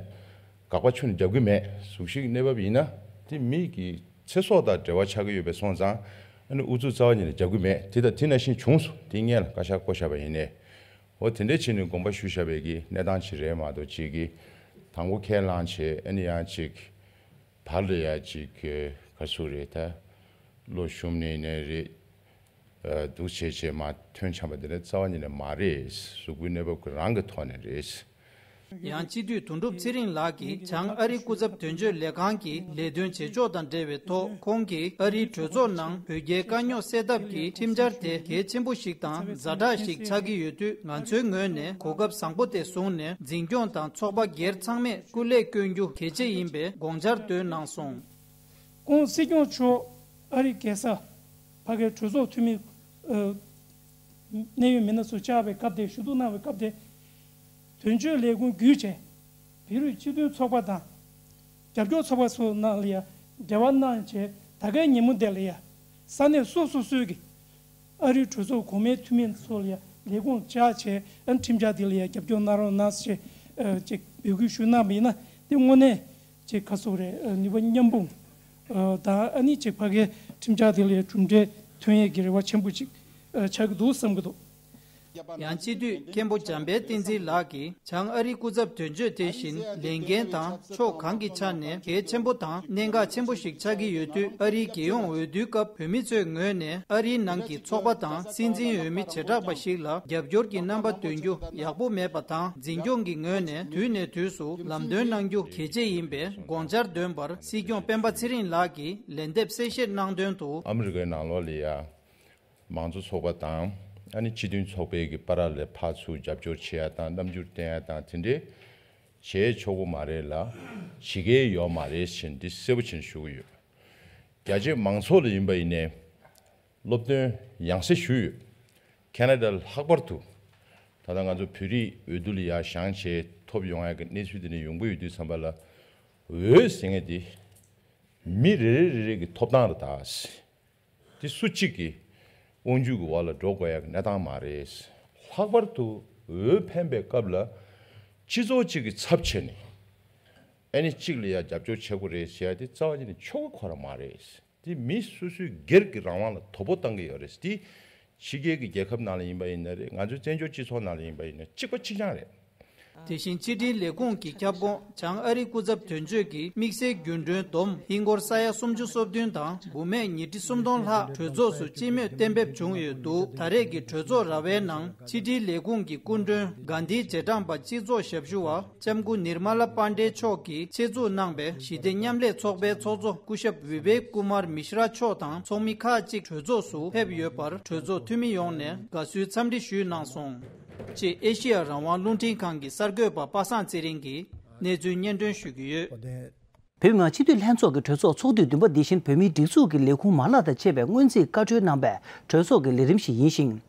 དགག་པ་ཁྱོན་ནས་རྒྱབ་ཀྱི་མེད། གཟུགས་གཞི་གི་གནས་བབ་ཡིན་ན་དེ་མི་གི་ཚེ་སྲོག་དང་འབྲེལ་བ་ཆགས་ཀྱི་ཡོད་པ་སོང་ཙང་། ཨ་ནི་ཨུ་ཚུགས་རྩ་བ་ཉིད་ནས་རྒྱབ་ཀྱི་མེད། དེ་དང་དེ་ནང་བཞིན་བྱུང་སོང་། དེ་སྔོན་ལ་བཀའ་ཤག་བསྐོ་བཞག་པ་ཡིན་ནའི། འོ་དེ་འདྲའི་བྱས་ནས་དགོངས་པ་ཞུ་བཞག་པའི་གི་གནས་སྟངས་ཅིག་རེད་མ་གཏོགས། ཅིག་གི་དང་པོ་ཁས་བླངས་བྱས། ཨ་ནི་ཡང་ཅིག་བར་ལ་ཡ་ཅིག་ག་སུ་རེད། ད་བློ་ཞུམ་ནས་ནས་རེད། ཨ་འདུག་བྱས་བྱས་མར་ཐོན་འཁྱམས་པ་དེ་འདྲ་རྩ་བ་ཉིད་ནས་མ་རེད། གཟུགས་པོའི་གནས་བབ་ཀྱི་རང་གི་ཐོག་ནས་རེད། ཡང་སྤྱི་འཐུས་དོན་གྲུབ་ཚེ་རིང་ལགས་ཀྱིས་བྱང་ཨ་རི་སྐུ་ཚབ་དོན་གཅོད་ལས་ཁང་གི་ལས་དོན་བྱེད་ཕྱོགས་དང་འབྲེལ་བའི་ཐོག་ཁོང་གིས་ཨ་རིའི་གྲོས་ཚོགས་ནང་བོད་རྒྱའི་དཀའ་རྙོག་སེལ་ཐབས་ཀྱི་ཁྲིམས་འཆར་དེ་གལ་ཆེན་པོ་ཞིག་དང་ཛ་དྲག་ཞིག་ཆགས་ཀྱི་ཡོད་དུས། ང་ཚོའི་ངོས་ནས་གོ་སྐབས་བཟང་པོ་དེ་བཟུང་ནས་འཛིན་སྐྱོང་དང་ཚོགས་པ་སྒེར་ཚང་མས་སྐུ་ལས་བསྐྱོན་རྒྱུ་གལ་ཆེ་ཡིན་པའི་དགོངས་འཆར་བཏོན་གནང་སོང་། ཁོང་སྲིད་སྐྱོང་མཆོག་ཨ་རིའི་རྒྱལ་ས་ཕ་གིའི་གྲོས་ཚོགས་འཐུས་མི་ཨ་གནད་ཡོད་མི་སྣ་ཚོ་བཅར་བའི་སྐབས་དེ། ཞུ་གཏུག་གནང་བའི་སྐབས་དེ། དོན་གཅོད་ལས་ཁུངས་བརྒྱུད་བྱས་བོད་རིགས་སྤྱི་མཐུན་ཚོགས་པ་དང་རྒྱབ་སྐྱོར་ཚོགས་པ་སོགས་ནང་ལ་ཡང་འབྲེལ་བ་གནང་བྱས། ད་གའི་ཉིན་མོ་དེ་ལ་ཡང་ས་གནས་སོ་སོ་སོའི་གི་ཨ་རིའི་གྲོས་ཚོགས་གོང་མའི་འཐུས་མི་ཚོ་ལ་ཡང་ལས་ཁུངས་བཅར་བྱས། ཨ་ཁྲིམས་འཆར་དེ་ལ་ཡང་རྒྱབ་སྐྱོར་གནང་རོགས་གནང་ཞེས་ཨ་ཅིག་འབོད་སྐུལ་ཞུ་གནང་བ་ཡིན་ན། དེ་དངོས་གནས་ཅིག་ག་སོགས་རེད། ཨ་ནུས་པ་མཉམ་སྤུངས་ཨ་དང་། ཨ་ནི་ཅིག་ཕ་གའི་ཁྲིམས་འཆར་དེ་ལ་ཡང་གྲུབ་འབྲས་ཐོན་ཡས་ཀྱི་རེ་བ་ཆེན་པོ་ཅིག་ཨ་ཆགས་ཀྱི་འདུག་བསམ་གྱི་འདུག། ཡང་སྤྱི་འཐུས་མཁན་པོ་འཇམ་དཔལ་བསྟན་འཛིན་ལགས་ཀྱིས་བྱང་ཨ་རིའི་སྐུ་ཚབ་དོན་གཅོད་དེ་བཞིན་ལས་འགན་དང་ཕྱོགས་གང་གི་ཆ་ནས་གལ་ཆེན་པོ་དང་གནད་འགག་ཆེན་པོ་ཞིག་ཆགས་ཀྱི་ཡོད་དུས། ཨ་རིའི་རྒྱལ་ཡོངས་འོས་བསྡུའི་སྐབས་བོད་མི་ཚོའི་ངོས་ནས་ཨ་རིའི་ནང་གི་ཚོགས་པ་དང་སྲིད་འཛིན་འོས་མི་བྱེ་བྲག་པ་ཞིག་ལ་རྒྱབ་སྐྱོར་གྱི་རྣམ་པ་སྟོན་རྒྱུ་ཡག་པོ་མེད་པ་དང་། འཛིན་སྐྱོང་གི་ངོས་ནས་དུས་ནས་དུས་སུ་ལམ་སྟོན་གནང་རྒྱུ་གལ་ཆེ་ཡིན་པའི་དགོངས་འཆར་འདོན་པར། སྲིད་སྐྱོང་སྤེན་པ་ཚེ་རིང་ལགས་ཀྱིས་ལན་འདེབས་གསལ་བཤད་གནང་དོན་དུ། ཨ་མི་རི་ཀའི་ནང་ལོགས་ལ་ཡ། མང་གཙོ་ཚོགས་པ་དང་། ཨ་ནི་སྤྱི་མཐུན་ཚོགས་པའི་གི་བར་ལ་ཕར་ཚུར་རྒྱབ་སྐྱོར་བྱེད་ཡ་དང་། རྣམ་འགྱུར་བསྟན་ཡ་དང་། དེ་འདྲའི་བྱེད་ཆོག་གི་མ་རེད་ལ། བྱེད་ཀྱི་ཡོད་མ་རེད་ཞེས་འདི་གསལ་པོ་བྱས་ནས་ཞུ་གི་ཡོད། རྒྱ་ཆེ་མང་ཚོགས་ལ་ཡིན་པ་ཡིན་ནའི་སློབ་སྟོན་ཡང་སེ་ཞུས་ཡོད། ཁེ་ན་ཌ་ལྷག་པར་དུ་ད་ལྟ་ང་ཚོ་བོད་རིགས་འོས་བསྡུ་ལ་ཡ་བཞེངས་བྱས་ཐོབ་ཡོང་ཡ་གི་གནས་ཚུལ་དེ་འདྲ་ཡོང་གི་ཡོད་དུས་ཙམ་པ་ལ། འོས་ཟེར་མཁན་དེ་མི་རེ་རེ་རེ་རེ་གི་ཐོབ་ཐང་རེད་ད། དེ་སུ་གཅིག་གི་དབང་སྒྱུར་གྱི་འོག་ལ་འགྲོ་དགོས་ཡག་གི་གནས་སྟངས་མ་རེད། ལྷག་པར་དུ་འོས་འཕེན་པའི་སྐབས་ལ་སྤྱི་ཚོགས་གཅིག་གི་ཚབ་བྱས་ནས་ཨ་ནི་གཅིག་ལ་ཡ་རྒྱབ་སྐྱོར་བྱེད་དགོས་རེད་ཟེར་ཡ་དེ་རྩ་བ་ཉིད་ནས་ཆོག་གི་ཁོ་རང་མ་རེད། དེ་མི་སོ་སོའི་སྒེར་གྱི་རང་དབང་ལ་དོ་ཕོག་བཏང་གི་ཡོད་རེད། དེ་ཕྱི་རྒྱལ་གྱི་རྒྱལ་ཁབ་ནང་ལ་ཡིན་པ་ཡིན་ན་རེད། ང་ཚོའི་བཙན་བྱོལ་སྤྱི་ཚོགས་ནང་ལ་ཡིན་པ་ཡིན་ན་གཅིག་པ་གཅིག་རྐྱང་རེད། དེ་བཞིན་ཕྱི་དྲིལ་ལས་ཁུངས་ཀྱི་ཁྱབ་ཁོངས་བྱང་ཨ་རི་སྐུ་ཚབ་དོན་གཅོད་ཀྱིས་དམིགས་བསལ་རྒྱུན་གྲོན་བསྡོམས་ཧིན་སྒོར་ས་ཡ་སུམ་ཅུ་སོ་བདུན་དང་འབུམ་ཡས་ཉིས་ཁྲི་སུམ་སྟོང་ལྷག་གྲོས་ཚོགས་སུ་རྩིས་མེད་གཏན་འབེབས་བྱུང་ཡོད་འདུག། ད་རེས་ཀྱི་གྲོས་ཚོགས་ར་བའི་ནང་ཕྱི་དྲིལ་ལས་ཁུངས་ཀྱི་སྐུ་མགྲོན་གྷན་དྷིའི་རྗེས་འབྲང་པ་སྤྱི་ཚོགས་ཞབས་ཞུ་བ་ལྕམ་སྐུ་ནིར་མ་ལ་པཱན་ཌེ་མཆོག་གིས་ཆེད་འཛུགས་གནང་པའི་ཞི་བདེ་མཉམ་ལས་ཚོགས་པའི་ཚོགས་གཙོ་སྐུ་ཞབས་བི་བེཀ་ཀུ་མར་མི་ཤྲ་མཆོག་དང་ཚོགས་མི་ཁག་ཅིག་གྲོས་ཚོགས་སུ་ཕེབས་ཡོད་པར་གྲོས་ཚོགས་འཐུས་མི་ཡོངས་ནས་དགའ་བསུའི་འཚམས་འདྲི་ཞུས་གནང་སོང་། ཅེས་ཨེ་ཤེ་ཡ་རང་དབང་རླུང་འཕྲིན་ཁང་གི་གསར་འགོད་པ་པ་སངས་ཚེ་རིང་གིས་གནས་ཚུལ་སྙན་སྒྲོན་ཞུ་གི་ཡོད། བོད་མི་མང་སྤྱི་འཐུས་ལྷན་ཚོགས་ཀྱི་གྲོས་ཚོགས་ཚོགས་དུས་བདུན་པ་འདི་བཞིན་བོད་མིའི་སྒྲིག་འཛུགས་ཀྱི་ལས་ཁུངས་མ་ལག་དང་བཅས་པའི་སྔོན་རྩིས་བཀའ་འཁྲོལ་གནང་བའི་གྲོས་ཚོགས་ཀྱི་ལས་རིམ་ཞིག་ཡིན་ཞིང་།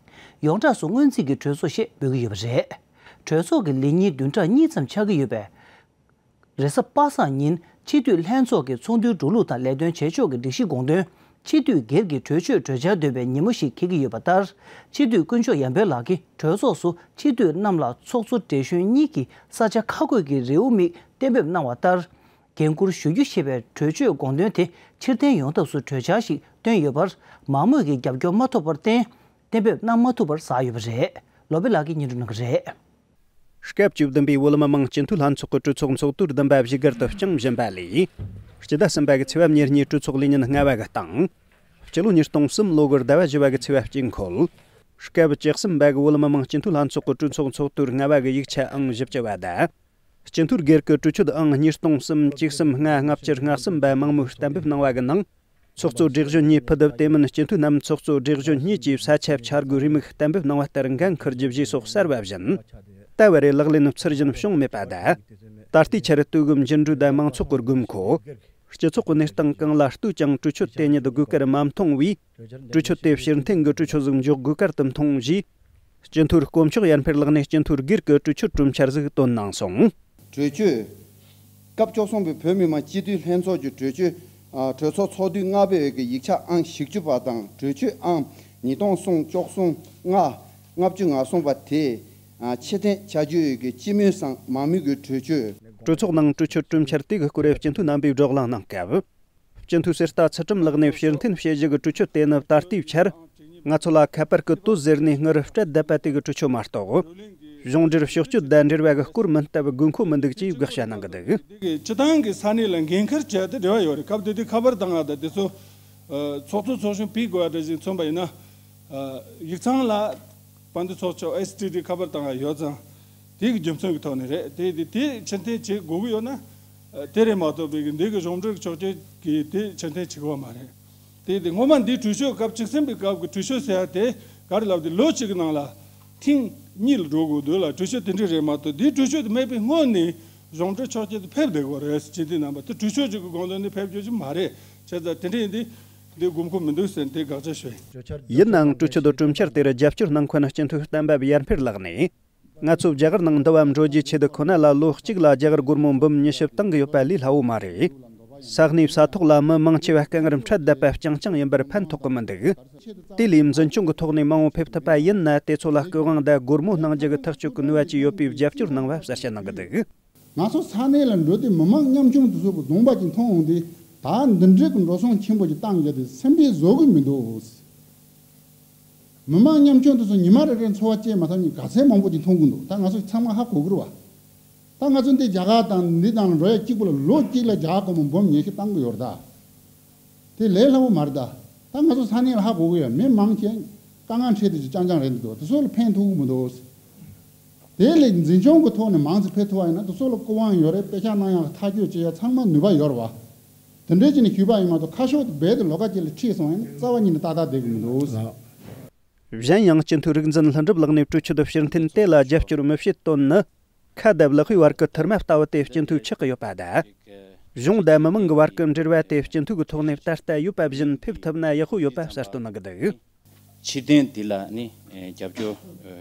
ཡོངས་གྲགས་སུ་སྔོན་རྩིས་ཀྱི་གྲོས་ཚོགས་ཞེས་འབོད་ཀྱི་ཡོད་པ་རེད། གྲོས་ཚོགས་ཀྱི་ལས་ཉིན་བདུན་ཕྲག་གཉིས་ཙམ་ཆགས་ཀྱི་ཡོད་པས། རེས་གཟའ་པ་སངས་ཉིན་སྤྱི་འཐུས་ལྷན་ཚོགས་ཀྱི་ཚོགས་འདུའི་འགྲོ་ལུགས་དང་ལས་དོན་བྱེད་ཕྱོགས་ཀྱི་སྒྲིག་གཞི་དགོངས་དོན། སྤྱི་འཐུས་སྒེར་གྱི་གྲོས་ཆོད་གྲོས་འཆར་འདོན་པའི་ཉིན་མོ་ཞིག་འཁེལ་གྱི་ཡོད་པ་ལྟར། སྤྱི་འཐུས་དཀོན་མཆོག་ཡར་འཕེལ་ལགས་ཀྱིས་གྲོས་ཚོགས་སུ་སྤྱི་འཐུས་རྣམས་ལ་ཚོགས་གཙོ་བགྲེས་གཞོན་གཉིས་ཀྱི་ས་ཆ་ཁག་བགོས་ཀྱི་རེའུ་མིག་གཏན་འབེབས་གནང་བ་ལྟར། འགན་འཁུར་ཞུ་རྒྱུ་ཞེས་པའི་གྲོས་ཆོད་དགོངས་དོན་དེ་ཕྱིར་འཐེན་ཡོང་ཐབས་སུ་གྲོས་འཆར་ཞིག་བཏོན་ཡོད་པར། མང་མོས་ཀྱི་རྒྱབ་སྐྱོར་མ་ཐོབ་པར་བརྟེན། གཏན་འབེབས་གནང་མ་ཐུབ་པར་ཟགས་ཡོད་པ་རེད། བློ་བྷེ་ལགས་ཀྱིས་སྙན་སྒྲོན་གནང་གི་རེད། སྐབས་བཅུ་བདུན་པའི་བོད་མི་མང་སྤྱི་འཐུས་ལྷན་ཚོགས་ཀྱི་གྲོས་ཚོགས་ཚོགས་དུས་བདུན་པ་བཞུགས་སྒར་དུ་བསྐྱངས་བཞིན་པ་ལས། སྤྱི་ཟླ་གསུམ་པ་གི་ཚེས་པ་ཉེར་གཉིས་གྲོས་ཚོགས་ལས་ཉིན་ལྔ་པ་གི་སྟེང་། སྤྱི་ལོ་ཉིས་སྟོང་གསུམ་ལོ་གི་ཟླ་བ་བཞི་པ་གི་ཚེས་པ་དཀྱིལ་འཁོད། སྐབས་བཅུ་གསུམ་པ་གི་བོད་མི་མང་སྤྱི་འཐུས་ལྷན་ཚོགས་ཀྱི་གྲོས་ཚོགས་ཚོགས་དུས་ལྔ་པ་གི་ཡིག་ཆ་ཨང་བཞི་བཅུ་པ་དང་། སྤྱི་འཐུས་སྒེར་གྱི་གྲོས་ཆོད་ཨང་གཉིས་སྟོང་གསུམ་གཅིག་གསུམ་ལྔ་ལྔ་བཅུ་ལྔ་གསུམ་པ་མང་མོས་གཏན་འབེབས་གནང་བ་གི་ནང་། ཚོགས་གཙོ་བགྲེས་གཞོན་གཉིས་ཕུད་དུ་དེ་མིན་སྤྱི་འཐུས་རྣམས་ཚོགས་གཙོ་བགྲེས་གཞོན་གཉིས་ཀྱི་ས་ཆ་འཆར་སྒོའི་རེའུ་མིག་གཏན་འབེབས་གནང་བ་ལྟར་འགན་འཁུར་རྒྱུ་བཅས་སོགས་གསར་བ་བཞིན། ད་བར་རེ་ལག་ལེན་ཚུལ་བཞིན་བྱུང་མེད་པ་དང་། ད་ལྟའི་ཆར་དུས་བབ་འགྱུར་འགྲོས་དང་མང་ཚོགས་ཀྱི་དགོས་མཁོ། སྤྱི་ཚོགས་ཀྱི་གནས་སྟངས་གང་ལ་ལྟོས་ཀྱང་གྲོས་ཆོད་དེ་ཉིད་དགོས་གལ་མ་མཐོང་བས། གྲོས་ཆོད་དེ་ཕྱིར་འཐེན་གྱི་གྲོས་ཆོད་ཟིག་འཇོག་དགོས་གལ་དུ་མཐོང་ཞེས། སྤྱི་འཐུས་དཀོན་མཆོག་ཡར་འཕེལ་ལགས་ནས་སྤྱི་འཐུས་སྒེར་གྱི་གྲོས་ཆོད་གྲོས་འཆར་ཟིག་བཏོན་གནང་སོང་། གྲོས་ཆོད། སྐབས་བཅུ་གསུམ་པའི་བོད་མི་མང་སྤྱི་འཐུས་ལྷན་ཚོགས་ཀྱི་གྲོས་ཆོད། ཨ། གྲོས་ཚོགས་ཚོགས་དུས་ལྔ་པའི་འོས་ཀྱི་ཡིག་ཆ་ཨང་བཞི་བཅུ་པ་དང་གྲོས་ཆོད་ཨང་ཉིས་སྟོང་གསུམ་བཅུ་གསུམ་ལྔ་ལྔ་བཅུ་ང་གསུམ་པ་དེ། ཨ། ཕྱིར་འཐེན་བྱ་རྒྱུའི་འོས་ཀྱི་སྤྱི་མོས་སམ་མང་མོས་ཀྱི་གྲོས་ཆོད། གྲོས་ཚོགས་ནང་གྲོས་ཆོད་གྲོས་འཆར་དེ་གི་སྐོར་སྤྱི་འཐུས་རྣམ་པས་བགྲོ་གླེང་གནང་སྐབས། སྤྱི་འཐུས་གསེར་རྟ་ཚུལ་ཁྲིམས་ལགས་ནས་ཕྱིར་འཐེན་བྱེད་གཞི་གི་གྲོས་ཆོད་དེ་ནི་ད་ལྟའི་ཆར། ང་ཚོ་ལ་ཁ་པར་གྱི་དོད་ཟེར་ནས་སྔར་སྤྲད་བསྡད་པ་དེ་གི་གྲོས་ཆོད་མ་གཏོགས། གཞུང་འབྲེལ་ཕྱོགས་སྐྱོད་དང་འབྲེལ་བ་གི་སྐོར་མིན་སྟབས་དགོས་མཁོ་མི་འདུག་ཅེས་དགག་བྱ་གནང་གི་འདུག། འདི་གི་སྤྱི་བཏང་གི་ས་གནས་ལ་འགན་འཁུར་བྱས་ཏེ་འབྲེལ་བ་ཡོད་རེད། སྐབས་དེ་དུས་ཁ་པར་བཏང་ཡག་དང་དེ་ཚོ། ཨ། ཚོགས་གཙོ་ཚོགས་གཞོན་ཕུད་དགོས་པ་འདྲ་ཞིག་མཚོན་པ་ཡིན་ན། ཨ། ཡིག་ཚང་ལ་དཔལ་ལྡན་ཚོགས་གཙོ་ཨེས་ཊི་ཌི་ཁ་པར་བཏང་ཡག་ཡོད་ཙང་། དེ་གི་རྒྱུ་མཚན་གྱི་ཐོག་ནས་རེད། དེ་དེ་དེ་ཕྱིར་འཐེན་བྱེད་དགོས་ཀྱི་ཡོད་ན། ཨ། དེ་རེད་མ་གཏོགས་པའི་གི་འདི་གི་གཞུང་འབྲེལ་ཕྱོགས་སྐྱོད་ཀྱི་དེ་ཕྱིར་འཐེན་བྱེད་དགོས་པ་མ་རེད། དེ་དེ་སྔོན་མ་འདི་གྲོས་ཆོད་སྐབས་བཅུ་གསུམ་པའི་སྐབས་ཀྱི་གྲོས་ཆོད་ཟེར་ཡག་དེ་ག་རེ་ལབ་དེ་ལོ་གཅིག་གི་ནང་ལ་ཐེངས་གཉིས་ལ་འགྲོ་དགོས་འདུག་ལ། གྲོས་ཆོད་དེ་འདྲ་རེད་མ་གཏོགས་འདི་གྲོས་ཆོད་དེ་མེད་པའི་སྔོན་ནས་གཞུང་འབྲེལ་ཕྱོགས་སྐྱོད་དེ་ཕེབས་བསྡད་ཡོད་རེད། སྤྱི་འཐུས་རྣམ་པ་དེ་གྲོས་ཆོད་ཅིག་གི་དགོངས་དོན་ནི་ཕེབས་རྒྱུ་ཅིག་མ་རེད། བྱས་ཙང་དེ་འདྲ་ཡིན་དུས་འདི་དགོས་མཁོ་མི་འདུག་ཟེར་ནས་དེ་དགག་བྱ་ཞུ་ཡིན། ཡིན་ནའང་གྲོས་ཆོད་དང་གྲོས་འཆར་དེར་རྒྱབ་སྐྱོར་གནང་མཁན་སྤྱི་འཐུས་གཏམ་བབ་ཡར་འཕེལ་ལགས་ནས། ང་ཚོ་རྒྱ་གར་ནང་འདུ་བ་འགྲོ་རྒྱུའི་ཆེད་དུ་ཁོ་ན་ལ་ལོ་གཅིག་ལ་རྒྱ་གར་སྒོར་མོ་འབུམ་ཉི་ཤུ་བཏང་གི་ཡོད་པ་ལས་སླ་བོ་མ་རེད། ས་གནས་ས་ཐོག་ལ་མི་མང་ཆེ་བ་དཀའ་ངལ་འཕྲད་བསྡད་པ་རྐྱང་རྐྱང་ཡིན་པར་ཕན་ཐོགས་ཀྱི་མི་འདུག། དེ་ལས་འཛིན་སྐྱོང་གི་ཐོག་ནས་མང་བོ་ཕེབས་ཐུབ་པ་ཡིན་ན་དེ་ཚོ་ལ་སྐུ་དབང་དང་སྒོར་མོ་གནང་རྒྱུ་གི་ཐག་གཅོད་ཀྱི་ནུས་པ་ཅིག་ཡོད་པའི་རྒྱབ་སྐྱོར་གནང་བ་གསལ་བཤད་གནང་གི་འདུག། ང་ཚོ་ས་གནས་ལ་འགྲོ་དུས་མི་མང་ཉམ་ཆུང་དེ་ཚོ་གི་གདོང་པ་ཅིག་མཐོང་འོང་དུས་ད་འདི་འདྲའི་གི་འགྲོ་སོང་ཆེན་པོ་ཅིག་བཏང་ཡོད་དེ་སེམས་པས་བཟོད་གི་མི་འདུག། མི་མང་ཉམ་ཆུང་དེ་ཚོ་ཉི་མ་རེ་རེར་འཚོ་བ་སྐྱེལ་མ་ཐུབ་མཁན་ག་ཚད་མང་པོ་ཅིག་མཐོང་གི་འདུག། ད་ང་ཚོ་ཚང་མ་ཧ་གོ་གི་རེད་བ། ད་ང་ཚོ་འདི་རྒྱ་གར་དང་འདི་དང་འགྲོ་ཡ་གཅིག་པུ་ལ་ལོ་གཅིག་ལ་རྒྱ་གར་སྒོར་མོ་འབུམ་ཉི་ཤུ་བཏང་གི་ཡོད་རེད་ད། དེ་ལས་སླ་བོ་མ་རེད་ད། ད་ང་ཚོ་ས་གནས་ལ་ཧ་གོ་གི་ཡོད། མི་མང་ཆེ་དཀའ་ངལ་འཕྲད་དེ་ཅིག་རྐྱང་རྐྱང་རེད་འདུག། དེ་ཚོ་ལ་ཕན་ཐོགས་གི་མི་འདུག། དེ་ལས་འཛིན་སྐྱོང་གི་ཐོག་ནས་མང་ཙམ་ཕེབས་ཐུབ་པ་ཡིན་ན་དེ་ཚོ་ལ་སྐུ་དབང་ཡོད་རེད། དཔེ་ཆ་གནང་ཡག་ཐག་གཅོད་བྱེད་ཡག་ཚང་མ་ནུས་པ་ཡོད་རེད་བ། དེ་འདྲས་བྱས་ནས་ཞུས་པ་ཡིན་མ་གཏོགས་ཁ་ཕྱོགས་དེ་རྦད་དེ་ལོགས་ཀ་ཅིག་ལ་ཁྲིད་སོང་ཡིན་ན་རྩ་བ་ཉིད་ནས་ཏག་ཏག་བསྡད་གི་མི་འདུག། གཞན་ཡང་སྤྱི་འཐུས་རིག་འཛིན་ལྷུན་གྲུབ་ལགས་ནས་གྲོས་ཆོད་ཕྱིར་འཐེན་དེ་ལ་རྒྱབ་སྐྱོར་མི་བྱེད་དོན་ནི། ཁ་བརྡབ་ལག་པའི་བར་གྱི་ཐུར་མ་ལྟ་བུ་དེ་སྤྱི་འཐུས་ཆགས་ཀྱི་ཡོད་པ་དང་། གཞུང་དང་མི་མང་གི་བར་གྱི་འབྲེལ་བ་དེ་སྤྱི་འཐུས་ཀྱི་ཐོག་ནས་ད་ལྟ་ཡོད་པ་བཞིན་ཕེབས་ཐུབ་ན་ཡག་པོ་ཡོད་པ་གསལ་སྟོན་གནང་གི་འདུག། ཕྱིར་འཐེན་འདི་ལ་ནི་རྒྱབ་སྐྱོར་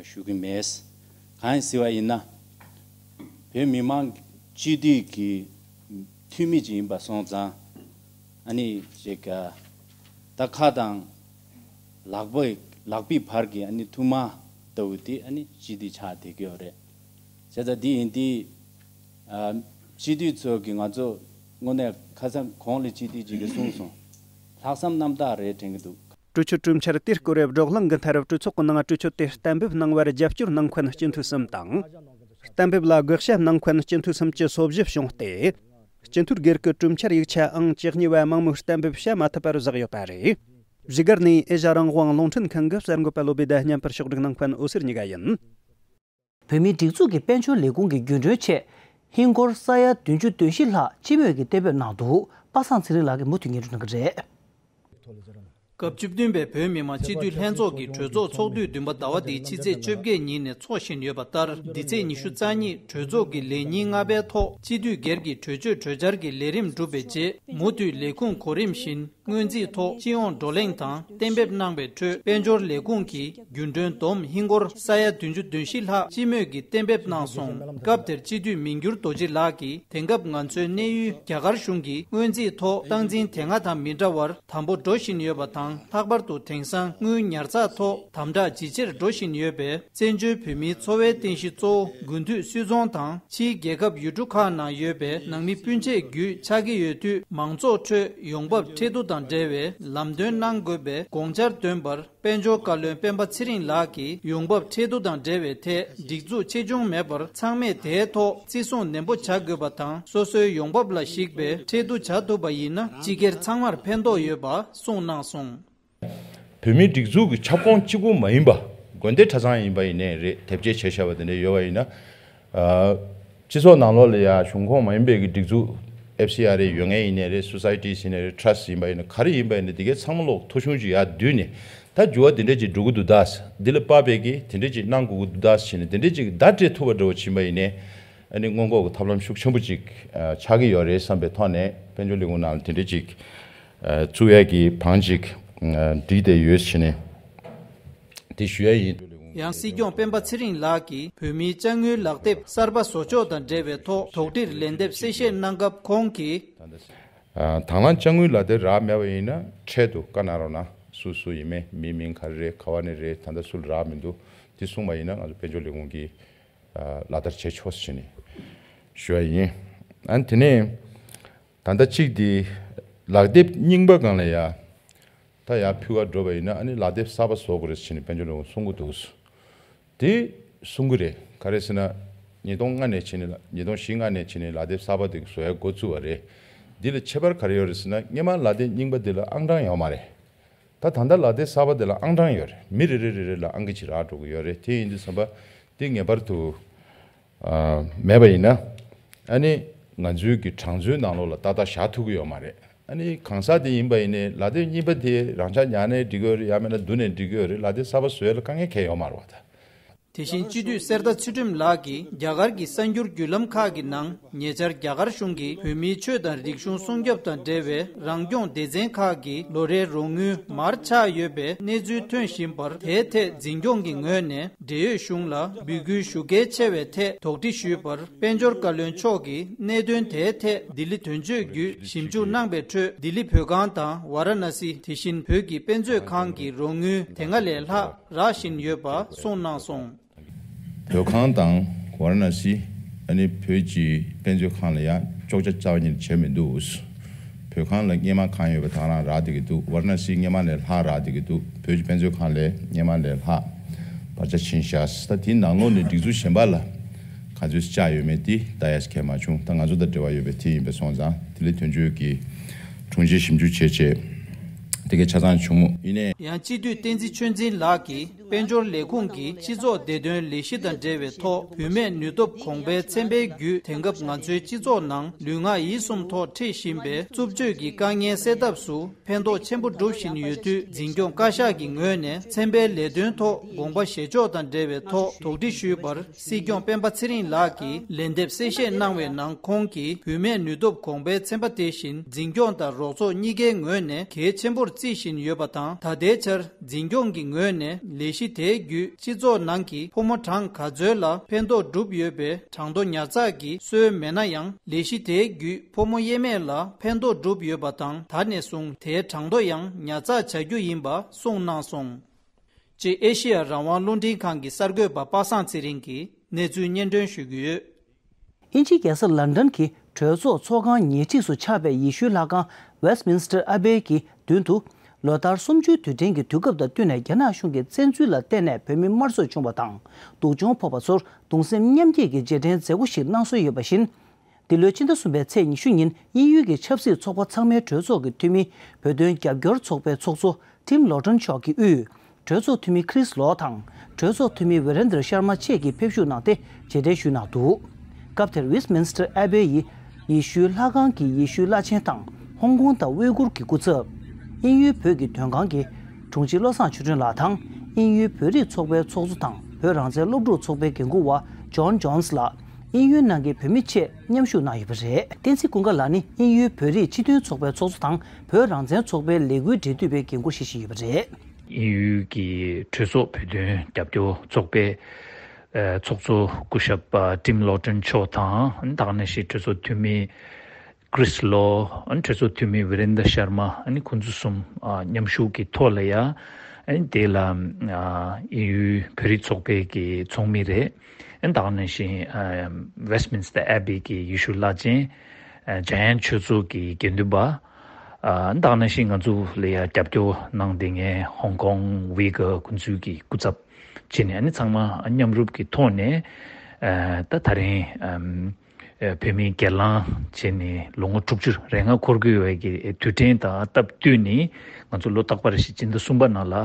ཞུ་གི་མེད། གང་ཡིན་ཟེར་བ་ཡིན་ན། བོད་མི་མང་སྤྱི་འཐུས་ཀྱི་འཐུས་མི་ཅིག་ཡིན་པ་སོང་ཙང་། ཨ་ནི་ཅིག་ད་ཁ་དང་ལག་པའི་ལག་པའི་བར་གྱི་ཨ་ནི་ཐུར་མ་ལྟ་བུ་དེ་ཨ་ནི་སྤྱི་འཐུས་ཆགས་བསྡད་ཀྱི་ཡོད་རེད། བྱས་ཙང་འདི་ཡིན་དུས། ཨ། སྤྱི་འཐུས་ཚོ་གིས་ང་ཚོ་དངོས་གནས་ཁ་སང་གོང་ལ་སྤྱི་འཐུས་ཅིག་གིས་གསུངས་སོང་། ལྷག་བསམ་རྣམ་དག་རེད་དྲན་གྱི་འདུག། གྲོས་ཆོད་གྲོས་འཆར་དེའི་སྐོར་བགྲོ་གླེང་གི་མཐར་གྲོས་ཚོགས་ཀྱི་ནང་གྲོས་ཆོད་དེ་གཏན་འབེབས་གནང་བར་རྒྱབ་སྐྱོར་གནང་མཁན་སྤྱི་འཐུས་གསུམ་དང་། གཏན་འབེབས་ལ་དགག་བྱ་གནང་མཁན་སྤྱི་འཐུས་སུམ་ཅུ་སོ་བཞི་བྱུང་སྟེ། སྤྱི་འཐུས་སྒེར་གྱི་གྲོས་འཆར་ཡིག་ཆ་ཨང་བཅུ་གཉིས་པ་མང་མོས་གཏན་འབེབས་བྱ་མ་ཐུབ་པར་བཞག་ཡོད་པ་རེད། བཞུགས་སྒར་ནས་ཨེ་ཤ་རང་དབང་རླུང་འཕྲིན་ཁང་གི་གསར་འགོད་པ་བློ་བྷེ་དང་མཉམ་པར་ཕྱོགས་སྒྲིག་གནང་མཁན་འོད་ཟེར་གཉིས་ཀ་ཡིན། བོད་མིའི་སྒྲིག་འཛུགས་ཀྱི་དཔལ་འབྱོར་ལས་ཁུངས་ཀྱི་རྒྱུན་གྲོན་ཆེད་ཧིན་སྒོར་ས་ཡ་བདུན་ཅུ་དོན་བཞི་ལྷག་སྤྱི་མོས་ཀྱིས་གཏན་འབེབས་གནང་འདུག། པ་སངས་ཚེ་རིང་ལགས་ཀྱིས་མུ་མཐུད་སྙན་སྒྲོན་གནང་གི་རེད། སྐབས་བཅུ་བདུན་པའི་བོད་མི་མང་སྤྱི་འཐུས་ལྷན་ཚོགས་ཀྱི་གྲོས་ཚོགས་ཚོགས་དུས་བདུན་པ་ཟླ་བ་འདིའི་ཕྱི་ཚེས་བཅོ་བརྒྱད་ཉིན་ནས་འཚོགས་བཞིན་ཡོད་པ་ལྟར། འདི་ཚེས་ཉི་ཤུ་རྩ་གཉིས་གྲོས་ཚོགས་ཀྱི་ལས་ཉིན་ལྔ་པའི་ཐོག་སྤྱི་འཐུས་སྒེར་གྱི་གྲོས་ཆོད་གྲོས་འཆར་གྱི་ལས་རིམ་གྲུབ་པའི་རྗེས། མུ་མཐུད་ལས་ཁུངས་གོ་རིམ་བཞིན། སྔོན་རྩིས་ཐོག་སྤྱི་ཡོངས་བགྲོ་གླེང་དང་གཏན་འབེབས་གནང་བའི་ཁྲོད། དཔལ་འབྱོར་ལས་ཁུངས་ཀྱིས་རྒྱུན་གྲོན་བསྡོམས་ཧིན་སྒོར་ས་ཡ་བདུན་ཅུ་དོན་བཞི་ལྷག་སྤྱི་མོས་ཀྱིས་གཏན་འབེབས་གནང་སོང་། སྐབས་དེར་སྤྱི་འཐུས་མི་འགྱུར་རྡོ་རྗེ་ལགས་ཀྱིས། དེང་སྐབས་ང་ཚོའི་གནས་ཡུལ་རྒྱ་གར་གཞུང་གིས་སྔོན་རྩིས་ཐོག་སྟངས་འཛིན་དེ་སྔ་དང་མི་འདྲ་བར་དམ་པོ་འགྲོ་བཞིན་ཡོད་པ་དང་། ལྷག་པར་དུ་དེང་སང་དངུལ་ཉར་ཚགས་ཐོག་དམ་དྲག་ཇེ་ཆེར་འགྲོ་བཞིན་ཡོད་པས། བཙན་བྱོལ་བོད་མིའི་འཚོ་བའི་རྟེན་གཞི་གཙོ་བོ་དགུན་དུས་སུད་ཚོང་དང་། ཕྱིའི་རྒྱལ་ཁབ་ཡུལ་གྲུ་ཁག་ནང་ཡོད་པའི་ནང་མི་སྤུན་མཆེད་བརྒྱུད་ཆགས་ཀྱི་ཡོད་དུས། མང་ཚོགས་ཁྲོད་ཡོང་འབབ་ཁྲལ་བསྡུ་དང་འབྲེལ་བའི་ལམ་སྟོན་གནང་དགོས་པའི་དགོངས་འཆར་བཏོན་པར། དཔལ་འབྱོར་བཀའ་བློན་སྤེན་པ་ཚེ་རིང་ལགས་ཀྱིས། ཡོང་འབབ་ཁྲལ་བསྡུ་དང་འབྲེལ་བའི་ཐད་སྒྲིག་འཛུགས་ཆེ་ཆུང་མེད་པར། ཚང་མས་དེའི་ཐོག་བརྩི་སྲུང་ནན་པོ་བྱ་དགོས་པ་དང་། སོ་སོའི་ཡོང་འབབ་ལ་གཞིགས་པའི་ཁྲལ་བསྡུ་བྱ་ཐུབ་པ་ཡིན་ན། སྤྱི་སྒེར་ཚང་མར་ཕན་ཐོགས་ཡོད་པ་གསུངས་གནང་སོང་། བོད་མིའི་སྒྲིག་འཛུགས་ཀྱི་ཁྱབ་ཁོངས་གཅིག་པུ་མ་ཡིན་པ། དགོན་སྡེ་གྲྭ་ཚང་ཡིན་པ་ཡིན་ནའི་རེད། དེབ་སྐྱེལ་བྱས་བཞག་པ་དེ་འདྲ་ཡོད་པ་ཡིན་ན། ཨ། སྤྱི་ཚོགས་ནང་ལོགས་ལ་ཡ་གཞུང་ཁོངས་མ་ཡིན་པའི་གི་སྒྲིག་འཛུགས་ཨེཕ་སི་ཨར་ཨེ་ཡོད་མཁན་ཡིན་ནའི་རེད། སོ་སའི་ཊི་ཡིན་ནའི་རེད། ཊྲ་སི་ཊི་ཡིན་པ་ཡིན་ན་ག་རེ་ཡིན་པ་ཡིན་ན་དེ་གའི་ཚང་མ་ལོག་ཐོ་གཞུང་ཅིག་ཡར་བསྡུས་ནས་ད་འགྱུར་བ་དེ་འདྲ་ཅིག་འགྲོ་གི་འདུག་ད་འདི་ལ་དཔག་པའི་གི་དེ་འདྲ་ཅིག་གནང་དགོས་ཀྱི་འདུག་ད་བྱས་ནས་དེ་འདྲ་ཅིག་བརྡ་སྤྲད་ཐུབ་པ་འདྲ་བོ་ཕྱིན་པ་ཡིན་ནའི་ཨ་ནི་སྔོན་འགོག་གི་ཐབས་ལམ་ཤུགས་ཆེན་པོ་ཅིག་ཆགས་ཀྱི་ཡོད་རེད་བསམ་པའི་ཐོག་ནས་དཔལ་འབྱོར་ལས་ཁུངས་ནང་ལ་དེ་འདྲ་ཅིག་བཙུགས་ཡས་ཀྱི་བང་ཅིག་བསྒྲིགས་བསྡད་ཡོད་བྱས་ནས་དེ་ཞུ་ཡས་ཡིན། ཡང་སྲིད་སྐྱོང་སྤེན་པ་ཚེ་རིང་ལགས་ཀྱིས་བོད་མིའི་ཅ་དངོས་ལག་དེབ་གསར་པ་བཟོ་ཕྱོགས་དང་འབྲེལ་བའི་ཐོག་དོགས་འདྲིར་ལན་འདེབས་གསལ་བཤད་གནང་སྐབས་ཁོང་གིས། ཨ། དང་བླངས་ཅ་དངོས་ལག་དེབ་རག་མེད་པ་ཡིན་ན་འཕྲལ་དུ་བཀའ་གནང་རོགས་གནང་། སུ་སུ་ཡིན་མིན། མི་མིང་ག་རེ་རེད། ག་བ་ནས་རེད། ད་ལྟ་སུ་ལ་རག་མི་འདུག་དེ་གསུངས་པ་ཡིན་ན་ང་ཚོ་དཔལ་འབྱོར་ལས་ཁུངས་ཀྱིས་ཨ་ལག་བསྟར་བྱེད་ཆོག་ཟེར་ནས་ཞུ་བ་ཡིན། ཨ་ནི་དེ་ནས་ད་ལྟ་གཅིག་དེ་ལག་དེབ་རྙིང་པ་སྒང་ལ་ཡ་ད་ཡར་ཕུལ་བ་འགྲོ་བ་ཡིན་ན་ཨ་ནི་ལག་དེབ་གསར་པ་བཟོ་དགོས་རེད་ཟེར་ནས་དཔལ་འབྱོར་ལས་ཁུངས་གསུང་གི་འདུག་དེ་གསུང་གི་རེད། ག་རེ་ཟེར་ན། ཉིས་སྟོང་ལྔ་ནས་བྱས་ནས་ལ། ཉིས་སྟོང་བཞི་ལྔ་ནས་བྱས་ནས་ལག་དེབ་གསར་པ་དེ་བཟོ་ཡ་འགོ་བཙུགས་པ་རེད། འདི་ལ་ཁྱད་པར་ག་རེ་ཡོད་རེད་ཟེར་ན། སྔོན་མ་ལག་དེབ་རྙིང་པ་འདི་ལ་ཨང་གྲངས་ཡོད་མ་རེད། ད་ད་ལྟ་ལག་དེབ་གསར་པ་འདི་ལ་ཨང་གྲངས་ཡོད་རེད། མི་རེ་རེ་རེ་རེ་ལ་ཨང་ཀི་གཅིག་རག་འགྲོ་གི་ཡོད་རེད། དེ་ཡིན་དུས་ཙམ་པ་འདི་ངེས་པར་དུ་ཨ་མེད་པ་ཡིན་ན། ཨ་ནི་ང་ཚོའི་གི་གྲངས་མཛོད་ནང་ལོགས་ལ་ཏག་ཏག་བཞག་ཐུབ་ཀྱི་ཡོད་མ་རེད། ཨ་ནི་གང་ཟག་དེ་ཡིན་པ་ཡིན་ནའི་ལག་དེབ་རྙིང་པ་དེ་རང་འཇགས་ཉར་ནའི་འགྲིག་གི་ཡོད་རེད། ཡང་མིན་ན་བསྡུ་ནའི་འགྲིག་གི་ཡོད་རེད། ལག་དེབ་གསར་པ་བཟོ་ཡ་ལ་དཀའ་ངལ་གང་ཡང་ཡོད་མ་རེད་བ་ད། དེ་བཞིན་སྤྱི་འཐུས་གསེར་རྟ་ཚུལ་ཁྲིམས་ལགས་ཀྱིས་རྒྱ་གར་གྱི་གསར་འགྱུར་བརྒྱུད་ལམ་ཁག་གི་ནང་ཉེ་ཆར་རྒྱ་གར་གཞུང་གིས་བོད་མིའི་ཆོས་དང་རིག་གཞུང་སྲུང་སྐྱོབ་དང་འབྲེལ་བའི་རང་སྐྱོང་སྡེ་ཚན་ཁག་གི་ལོ་རེའི་རོགས་དངུལ་མར་ཆག་ཡོད་པའི་གནས་ཚུལ་ཐོན་བཞིན་པར། དེའི་ཐད་འཛིན་སྐྱོང་གི་ངོས་ནས་འབྲེལ་ཡོད་གཞུང་ལ་འབོད་སྐུལ་ཞུ་གལ་ཆེ་བའི་ཐད་དོགས་འདྲི་ཞུས་པར། དཔལ་འབྱོར་བཀའ་བློན་མཆོག་གིས་གནད་དོན་དེའི་ཐད་ལྡི་ལི་དོན་གཅོད་བརྒྱུད་ཞིབ་འཇུག་གནང་པའི་ཁྲོད། ལྡི་ལི་བོད་ཁང་དང་ཝཱ་ར་ཎ་སི། དེ་བཞིན་བོད་ཀྱི་དཔེ་མཛོད་ཁང་གི་རོགས་དངུལ་དེ་སྔ་ལས་ལྷག་རག་བཞིན་ཡོད་པ་གསུངས་གནང་སོང་། བོད་ཁང་དང་ཝཱ་ར་ཎ་སི། ཨ་ནི་བོད་ཀྱི་དཔེ་མཛོད་ཁང་ལ་ཡང་གཅོག་ཆ་རྩ་བ་ཉིད་བྱས་མི་འདུག་བོད་ཁང་ལ་སྔོན་མ་གང་ཡོད་པ་དེ་རང་རག་བསྡད་ཀྱི་འདུག་ཝཱ་ར་ཎ་སི་སྔོན་མ་ལས་ལྷག་རག་བསྡད་ཀྱི་འདུག་བོད་ཀྱི་དཔེ་མཛོད་ཁང་ལས་སྔོན་མ་ལས་ལྷག་བར་ཆ་ཕྱིན་ཤག་ད་དེའི་ནང་ལོགས་ནས་སྒྲིག་འཛུགས་གཞན་པ་ལ་ག་ཚོད་བཅག་ཡོད་མེད་དེ་ལྟ་ཡ་ཞིག་གང་མ་བྱུང་། ད་ང་ཚོ་དང་འབྲེལ་བ་ཡོད་པའི་དེ་ཡིན་པ་སོང་ཙང་དེ་ལས་དོན་གཅོད་ཀྱི་དྲུང་ཆེ་ཞིབ་འཇུག་བྱས་རྗེས་དེ་གའི་ཆ་ཚང་བྱུང་མོད། ཡིན་ནའི། ཡང་སྤྱི་འཐུས་བསྟན་འཛིན་ཆོས་འཛིན་ལགས་ཀྱིས། དཔལ་འབྱོར་ལས་ཁུངས་ཀྱིས་སྤྱི་ཚོགས་བདེ་དོན་ལས་གཞི་དང་འབྲེལ་བའི་ཐོག་བུད་མེད་ནུས་སྟོབས་གོང་འཕེལ་ཚན་པའི་བརྒྱུད། དེང་སྐབས་ང་ཚོའི་སྤྱི་ཚོགས་ནང་ལུས་ངག་ཡིད་གསུམ་ཐོག་འཕྲད་བཞིན་པའི་རྩུབ་སྤྱོད་ཀྱི་དཀའ་ངལ་སེལ་ཐབས་སུ་ཕན་ཐོགས་ཆེན་པོ་སྒྲུབ་བཞིན་ཡོད་དུས། འཛིན་སྐྱོང་བཀའ་ཤག་གི་ངོས་ནས་ཚན་པའི་ལས་དོན་ཐོག་དགོངས་པ་བཞེས་ཕྱོགས་དང་འབྲེལ་བའི་ཐོག་དོགས་འདྲི་ཞུས་པར། སྲིད་སྐྱོང་སྤེན་པ་ཚེ་རིང་ལགས་ཀྱིས་ལན་འདེབས་གསལ་བཤད་གནང་བའི་ནང་། ཁོང་གིས་བུད་མེད་ནུས་སྟོབས་གོང་འཕེལ་ཚན་པ་དེ་བཞིན་འཛིན་སྐྱོང་དང་རོགས་ཚོགས་གཉིས་ཀའི་ངོས་ནས་གལ་ཆེན་པོར་བརྩི་བཞིན་ཡོད་པ་དང་། ད་ལྟའི་ཆར་འཛིན་སྐྱོང་གི་ངོས་ནས་ལས་གཞི་དེའི་བརྒྱུད་སྤྱི་ཚོགས་ནང་གི་ཕོ་མོ་གྲངས་ག་ཚོད་ལ་ཕན་ཐོགས་བསྒྲུབས་ཡོད་པའི་གྲངས་ཐོ་ཉར་ཚགས་ཀྱི་སྲོལ་མེད་ན་ཡང་། ལས་གཞི་དེའི་བརྒྱུད་ཕོ་མོ་དབྱེ་མེད་ལ་ཕན་ཐོགས་བསྒྲུབས་ཡོད་པ་དང་། ད་ནས་བཟུང་དེའི་གྲངས་ཐོ་ཡང་ཉར་ཚགས་བྱ་རྒྱུ་ཡིན་པ་གསུངས་གནང་སོང་། ཅེས་ཨེ་ཤེ་ཡ་རང་དབང་རླུང་འཕྲིན་ཁང་གི་གསར་འགོད་པ་པ་སངས་ཚེ་རིང་གིས་གནས་ཚུལ་སྙན་སྒྲོན་ཞུ་གི་ཡོད། དབྱིན་ཇིའི་རྒྱལ་ས་ལན་ཌན་གྱི་གྲོས་ཚོགས་ཚོགས་ཁང་ཉེ་འཁྲིས་སུ་ཆགས་པའི་ཡེ་ཤུའི་ལྷ་ཁང་Westminster Abbey གྱི་མདུན་དུ། ལོ་ལྟར་གསུམ་བཅུའི་དུས་དྲན་གྱི་དུས་སྐབས་དང་བསྟུན་ནས་རྒྱ་ནག་གཞུང་གི་བཙན་འཛུལ་ལ་བརྟེན་ནས་བོད་མི་དམར་གསོད་བྱུང་བ་དང་། སྡུག་སྦྱོང་ཕོག་པ་ཚོར་གདུང་སེམས་མཉམ་སྐྱེད་ཀྱི་རྗེས་དྲན་མཛད་སྒོ་ཞིག་གནང་སྲོལ་ཡོད་པ་བཞིན། འདི་ལོའི་ཕྱི་ཟླ་གསུམ་པའི་ཚེས་ཉི་ཤུ་ཉིན་དབྱིན་ཡུལ་གྱི་ཆབ་སྲིད་ཚོགས་པ་ཚང་མའི་གྲོས་ཚོགས་ཀྱི་འཐུས་མི། བོད་དོན་རྒྱབ་སྐྱོར་ཚོགས་པའི་ཚོགས་གཙོ་Tim Loughton མཆོག་གི་དབུས། གྲོས་ཚོགས་འཐུས་མི་Chris Law དང་། གྲོས་ཚོགས་འཐུས་མི་Virendra Sharma བཅས་ཀྱིས་ཕེབས་བཞུགས་གནང་སྟེ་རྗེས་དྲན་ཞུས་གནང་འདུག་སྐབས་དེར་Westminster Abbey ཡི་ཡེ་ཤུའི་ལྷ་ཁང་གི་ཡེ་ཤུའི་བླ་ཆེན་དང་། ཧོང་ཀོང་དང་ཝེ་གུར་གྱི་སྐུ་ཚབ། དབྱིན་ཡུལ་བོད་ཀྱི་དོན་ཁང་གི་དྲུང་ཆེ་བློ་བཟང་ཆོས་སྒྲོན་ལགས་དང་། དབྱིན་ཡུལ་བོད་རིགས་ཚོགས་པའི་ཚོགས་གཙོ་དང་། བོད་རང་བཙན་སློབ་ཕྲུག་ཚོགས་པའི་འགན་འཁུར་བ་John Jones ལགས། དབྱིན་ཡུལ་ནང་གི་བོད་མི་བཅས་མཉམ་ཞུགས་གནང་ཡོད་པ་རེད། བསྟན་འཛིན་ཀུན་དགའ་ལགས་ནི་དབྱིན་ཡུལ་བོད་རིགས་སྤྱི་མཐུན་ཚོགས་པའི་ཚོགས་གཙོ་དང་། བོད་རང་བཙན་ཚོགས་པའི་ལས་འགུལ་འབྲེལ་མཐུད་པའི་འགན་འཁུར་བཞེས་བཞིན་ཡོད་པ་རེད། དབྱིན་ཡུལ་གྱི་གྲོས་ཚོགས་བོད་དོན་རྒྱབ་སྐྱོར་ཚོགས་པའི་ཨ་ཚོགས་གཙོ་སྐུ་ཞབས་ཨ་Tim Loughton མཆོག་དང་། ད་ག་ནང་བཞིན་གྲོས་ཚོགས་འཐུས་མི་Chris Law། གྲོས་ཚོགས་འཐུས་མི་Virendra Sharma། ཁོང་ཚོ་གསུམ་ཨ་མཉམ་ཞུགས་ཀྱི་ཐོག་ལ་ཡ། དེ་ལ་ཨ་དབྱིན་ཡུལ་བོད་རིགས་ཚོགས་པའི་གི་ཚོགས་མི་རེད། ད་ག་ནང་བཞིན་ཨ་Westminster Abbey གི་ཡེ་ཤུ་བླ་ཆེན། ཨ་འཇམ་དབྱངས་ཆོས་མཚོ་གི་དགེ་འདུན་པ། ཨ་ད་ག་ནང་བཞིན་ང་ཚོ་ལ་ཡ་རྒྱབ་སྐྱོར་གནང་བསྡད་མཁན་ཧོང་ཀོང་ཝེ་གུར་ཁོང་ཚོའི་གི་སྐུ་ཚབ་བྱས་ནས། ཨ་ནི་ཚང་མ་མཉམ་རུབ་ཀྱི་ཐོག་ནས་ཨ་ད་ད་རིང་ཨམ་ཨ་བོད་མིའི་སྒེར་ལངས་བྱས་ནས་ལོ་ངོ་དྲུག་ཅུ་རེ་ལྔ་འཁོར་དགོས་པའི་གི་དུས་དྲན་དང་སྟབས་བསྟུན་ནས། ང་ཚོ་ལོ་རྟག་པར་བཞིན་སྤྱི་ཟླ་གསུམ་པ་ནང་ལ་ཨ་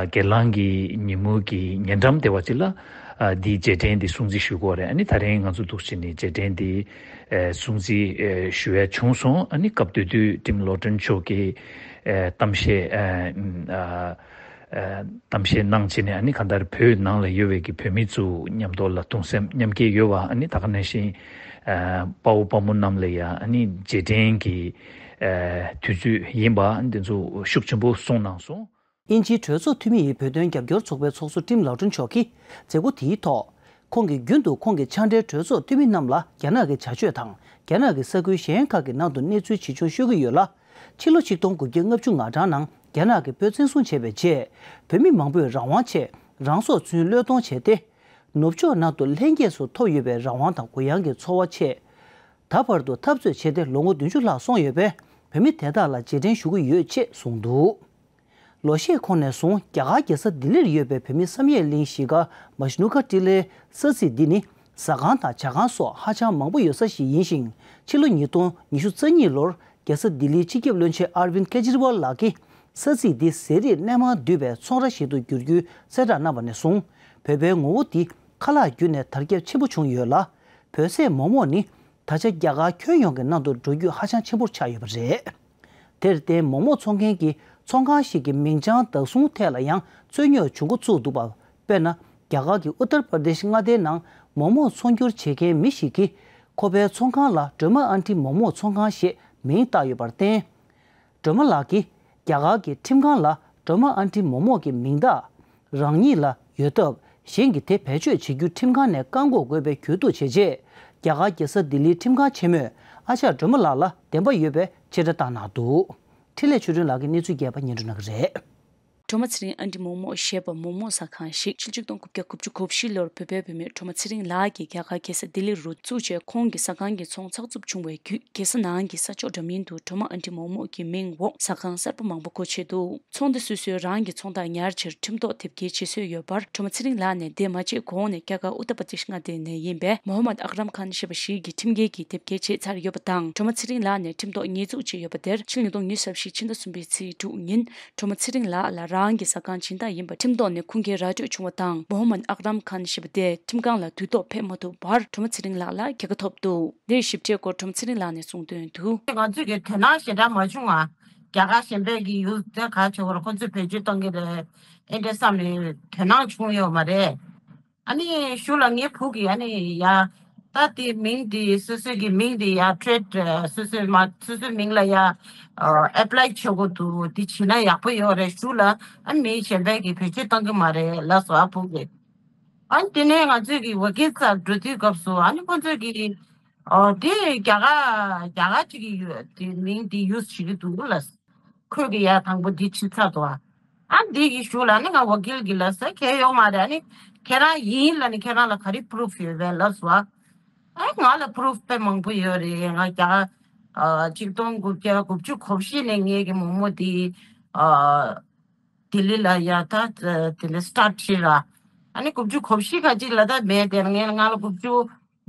སྒེར་ལངས་ཀྱི་ཉིན་མོ་གི་ཉེ་འགྲམ་དེ་བ་ཅིག་ལ། ཨ་འདིའི་རྗེས་དྲན་འདི་སྲུང་བརྩི་ཞུ་དགོས་རེད། ཨ་ནི་ད་རིང་ང་ཚོ་འདུག་བྱས་ནས་རྗེས་དྲན་འདི་ཨ་སྲུང་བརྩི་ཨ་ཞུ་ཡ་བྱུང་སོང་། ཨ་ནི་སྐབས་དེ་དུས་ཊིམ་ལོ་ཀྲན་མཆོག་གིས་ཨ་གཏམ་བཤད་ཨ་ཨ་ཨ་གཏམ་བཤད་གནང་བྱས་ནས། ཨ་ནི་གང་ལྟར་བོད་ནང་ལ་ཡོད་པའི་གི་བོད་མི་ཚོ་མཉམ་དུ་ལ་གདུང་སེམས་མཉམ་སྐྱེད་ཡོད་པ། ཨ་ནི་ད་ག་ནང་བཞིན་ཨ་དཔའ་བོ་དཔའ་མོ་རྣམས་ལ་ཡང་ཨ་ནི་རྗེས་དྲན་གྱི་ཨ་དུས་ཚོད་ཡིན་པ་འདི་ཚོ་ཤུགས་ཆེན་པོ་གསུངས་གནང་སོང་། དབྱིན་ཇིའི་གྲོས་ཚོགས་འཐུས་མི་ཡི་བོད་དོན་རྒྱབ་སྐྱོར་ཚོགས་པའི་ཚོགས་གཙོ་ཊིམ་ལའོ་ཀྲུན་མཆོག་གིས་མཛད་སྒོ་དེའི་ཐོག་ཁོང་གིས་རྒྱུན་དུ་ཁོང་གི་ཕྱག་སྦྲེལ་གྲོས་ཚོགས་འཐུས་མི་རྣམས་ལ་རྒྱ་ནག་གི་བྱ་སྤྱོད་དང་། རྒྱ་ནག་གི་ས་ཁུལ་གཞན་ཁག་གི་ནང་དུ་གནས་ཚུལ་ཇི་བྱུང་ཤོད་ཀྱི་ཡོད་ལ། ཕྱི་ལོ་ཆིག་སྟོང་དགུ་བརྒྱ་ལྔ་བཅུ་ང་གྲངས་ནང་རྒྱ་ནག་གིས་བོད་བཙན་བཟུང་བྱས་པའི་རྗེས། བོད་མི་མང་པོས་རང་དབང་ཆེད་རང་སྲོག་ཚུན་བློས་གཏོང་བྱས་ཏེ། ནུབ་ཕྱོགས་ནང་དུ་ལྷན་སྐྱེས་སུ་ཐོབ་ཡོད་པའི་རང་དབང་དང་གུ་ཡངས་ཀྱི་འཚོ་བ་ཆེད། ད་བར་དུ་འཐབ་རྩོད་བྱས་ཏེ་ལོ་ངོ་བདུན་ཅུ་ལྷག་སོང་ཡོད་པས། བོད་མི་དེ་དག་ལ་རྗེས་དྲན་ཞུ་གི་ཡོད་ཅེས་གསུངས་འདུག་ལོ་ཤས་གོང་ནས་བཟུང་རྒྱ་གར་རྒྱལ་ས་ལྡི་ལིར་ཡོད་པའི་བོད་མི་བསམ་ཡས་གླིང་གཞིས་ཀ་མ་ཤི་ནུ་ཁ་ཊི་ལའི་ས་ཚིགས་འདི་ནི་ཟ་ཁང་དང་ཇ་ཁང་སོགས་ཧ་ཅང་མང་པོ་ཡོད་ས་ཞིག་ཡིན་ཞིང་། ཕྱི་ལོ་ཉིས་སྟོང་ཉི་ཤུ་རྩ་གཉིས་ལོར་རྒྱལ་ས་ལྡི་ལིའི་སྤྱི་ཁྱབ་བློན་ཆེན་ཨར་བིན་ཀེ་ཇི་རི་ཝལ་ལགས་ཀྱིས་ས་ཚིགས་འདི་ཟས་རིགས་སྣ་མང་འདུས་པའི་ཚོང་ར་ཞིག་ཏུ་འགྱུར་རྒྱུའི་གསལ་བསྒྲགས་གནང་བ་ནས་བཟུང་། བོད་པའི་ངོ་བོ་འདི་ཁ་ལག་བརྒྱུད་ནས་དར་ཁྱབ་ཆེན་པོ་བྱུང་ཡོད་ལ། བོད་ཟས་མོག་མོག་ནི་ད་ཆ་རྒྱ་གར་ཁྱོན་ཡོངས་ཀྱི་ནང་དུ་འགྲོ་རྒྱུ་ཧ་ཅང་ཆེན་པོ་ཆགས་ཡོད་པ་རེད། དེར་བརྟེན། མོག་མོག་འཚོང་མཁན་གྱི་ཚོང་ཁང་ཞིག་གི་མིང་བྱང་བདག་བཟུང་ཐད་ལ་ཡང་རྩོད་རྙོག་བྱུང་འགོ་བཙུགས་འདུག་པ། དཔེར་ན། རྒྱ་གར་གྱི་ཨུ་ཏར་པར་དེཤ་མངའ་སྡེའི་ནང་མོག་མོག་ཚོང་སྒྱུར་བྱེད་མཁན་མི་ཞིག་གིས་ཁོ་པའི་ཚོང་ཁང་ལ་སྒྲོལ་མ་ཨན་ཊི་མོག་མོག་ཚོང་ཁང་ཞེས་མིང་བཏགས་ཡོད་པར་བརྟེན། སྒྲོལ་མ་ལགས་ཀྱིས་རྒྱ་གར་གྱི་ཁྲིམས་ཁང་ལ་སྒྲོལ་མ་ཨན་ཊི་མོག་མོག་གི་མིང་བཏགས་རང་ཉིད་ལ་ཡོད་སྟབས། གཞན་གྱིས་དེ་བེད་སྤྱོད་བྱེད་རྒྱུ་ཁྲིམས་ཁང་ནས་བཀག་འགོག་དགོས་པའི་གྱོད་གཏུག་བྱས་རྗེས། རྒྱ་གར་རྒྱལ་ས་ལྡི་ལིའི་ཁྲིམས་ཁང་ཆེན་མོས་ཨ་ཅག་སྒྲོལ་མ་ལགས་ལ་བདེན་པ་ཡོད་པའི་ཕྱིར་བསྒྲགས་བཏང་གནང་འདུག་འཕྲིན་ལས་ཆོས་སྒྲོན་ལགས་ཀྱིས་གནས་ཚུལ་རྒྱས་པ་སྙན་སྒྲོན་གནང་གི་རེད། སྒྲོལ་མ་ཚེ་རིང་ཨན་ཊི་མོག་མོག་ཞེས་པ་མོག་མོག་ཟ་ཁང་ཞིག་ཕྱི་ལོ་ཆིག་སྟོང་དགུ་བརྒྱ་དགུ་བཅུ་གོ་བཞི་ལོར་བོད་པའི་བུད་མེད་སྒྲོལ་མ་ཚེ་རིང་ལགས་ཀྱིས་རྒྱ་གར་རྒྱལ་ས་ལྡི་ལི་རུ་བཙུགས་རྗེས། ཁོང་གི་ཟ་ཁང་གི་ཚོང་ཚགས་ཚུད་བྱུང་བའི་བརྒྱུད། རྒྱལ་ས་ནང་གི་ས་ཕྱོགས་འདྲ་མིན་དུ་སྒྲོལ་མ་ཨན་ཊི་མོག་མོག་གི་མིང་འོག་ཟ་ཁང་གསར་པ་མང་པོ་སྒོ་ཕྱེ་འདུག་ཚོང་སྡེ་སོ་སོས་རང་གི་ཚོང་རྟགས་ཉར་ཕྱིར་ཁྲིམས་ཐོག་དེབ་སྐྱེལ་བྱེད་སྲོལ་ཡོད་པར། སྒྲོལ་མ་ཚེ་རིང་ལགས་ནས་དེ་མ་བྱས་གོང་ནས་རྒྱ་གར་ཨུ་ཏར་པར་དེཤ་མངའ་སྡེ་ནས་ཡིན་པའི་མོ་ཧམ་མད་ཨག་རམ་ཁཱན་ཞེས་པ་ཞིག་གི་ཁྲིམས་འགལ་གྱི་དེབ་སྐྱེལ་བྱས་ཚར་ཡོད་པ་དང་། སྒྲོལ་མ་ཚེ་རིང་ལགས་ནས་ཁྲིམས་ཐོག་ཉེས་འཛུགས་བྱས་ཡོད་པ་དེར། ཕྱི་ལོ་ཉིས་སྟོང་ཉི་ཤུ་རྩ་བཞི་ཕྱི་ཟླ་གསུམ་པའི་ཚེས་དྲུག་ཉིན། སྒྲོལ་མ་ཚེ་རིང་ལགས་ལ་རང་གི་ཟ་ཁང་སྦྱིན་བདག་ཡིན་པ་ཁྲིམས་ཐོག་ནས་ཁུངས་སྐྱེལ་ར་སྤྲོད་བྱུང་བ་དང་། མོ་ཧམ་མད་ཨག་རམ་ཁཱན་ཞེས་པ་དེ་ཁྲིམས་ཁང་ལ་དུས་ཐོག་ཕེབས་མ་ཐུབ་པར། སྒྲོལ་མ་ཚེ་རིང་ལགས་ལ་རྒྱལ་ཁ་ཐོབ་འདུག་འདིར་ཞིབ་ཕྲའི་སྐོར་སྒྲོལ་མ་ཚེ་རིང་ལགས་ནས་གསུངས་དོན་དུ། ང་ཚོས་ཀྱི་དོ་སྣང་ཞེ་དྲག་མ་བྱུང་ང་། རྒྱ་གར་གཞན་པའི་གི་ཡུལ་དེ་ག་ཆེ་བར་ཁོ་ཚོས་བེད་སྤྱོད་གཏོང་གི་རེད། ཨེ་འདྲ་བསམ་ནས་དོ་སྣང་བྱུང་ཡོད་མ་རེད། ཨ་ནི་གཞུག་ལ་ངའི་བུ་གིས་ཨ་ནི་ཡ། ད་དེ་མིང་དེ་སོ་སོའི་གི་མིང་དེ་ཡ་ཊེ་རེ་ཌི་སོ་སོའི་མ་སོ་སོའི་མིང་ལ་ཡ་ཨེ་པ་ལའི་བྱེད་དགོས་འདུག་དེ་བྱས་ན་ཡག་པོ་ཡོད་རེད། གཞུག་ལ་ཨ་ནི་མི་གཞན་པས་གི་བེད་སྤྱོད་གཏོང་གི་མ་རེད་ལབ་སོང་ཨ་བུ་གིས། ཨ་ནི་དེ་ནས་ང་ཚོས་གི་ཝ་ཀིལ་སར་འགྲོ་དུས་སྐབས་སུ་ཨ་ནི་ཁོ་ཚོས་གི་ཨོ་དེ་རྒྱ་གར་རྒྱ་གར་ཅིག་གི་ཡོད་དེ་མིང་དེ་ཡུ་སི་བྱེད་ཀྱི་འདུག་ལབ། ཁོས་གི་ཡ་དང་པོ་འདི་བྱེད་ཚར་འདུག་ཨ། ཨ་འདི་གི་གཞུག་ལ་ནི་ང་ཝ་ཀིལ་གི་ལ་ས་གལ་ཡོད་མ་རེད། ཨ་ནི་ཁྱེད་རང་ཡིན་ལ་ནི་ཁྱེད་རང་ལ་ག་རེ་པུ་རུབ་ཡོད་པས་ལབ་སོང་ཨ། ཨ་ང་ལ་པུ་རུབ་དཔེ་མང་པོ་ཡོད་རེད། ང་རྒྱ་གར་ཨ་ཆིག་སྟོང་དགུ་བརྒྱ་དགུ་བཅུ་གོ་བཞི་ནས་ངའི་གི་མོག་མོག་འདི་ཨ་ལྡི་ལི་ལ་ཡ་ད་དེ་ནས་སི་ཊར་ཊི་བྱས་ར། ཨ་ནི་དགུ་བཅུ་གོ་བཞི་ཁ་ཅིག་ལ་ད་མེད་དེ་ངས་ང་ལ་དགུ་བཅུ་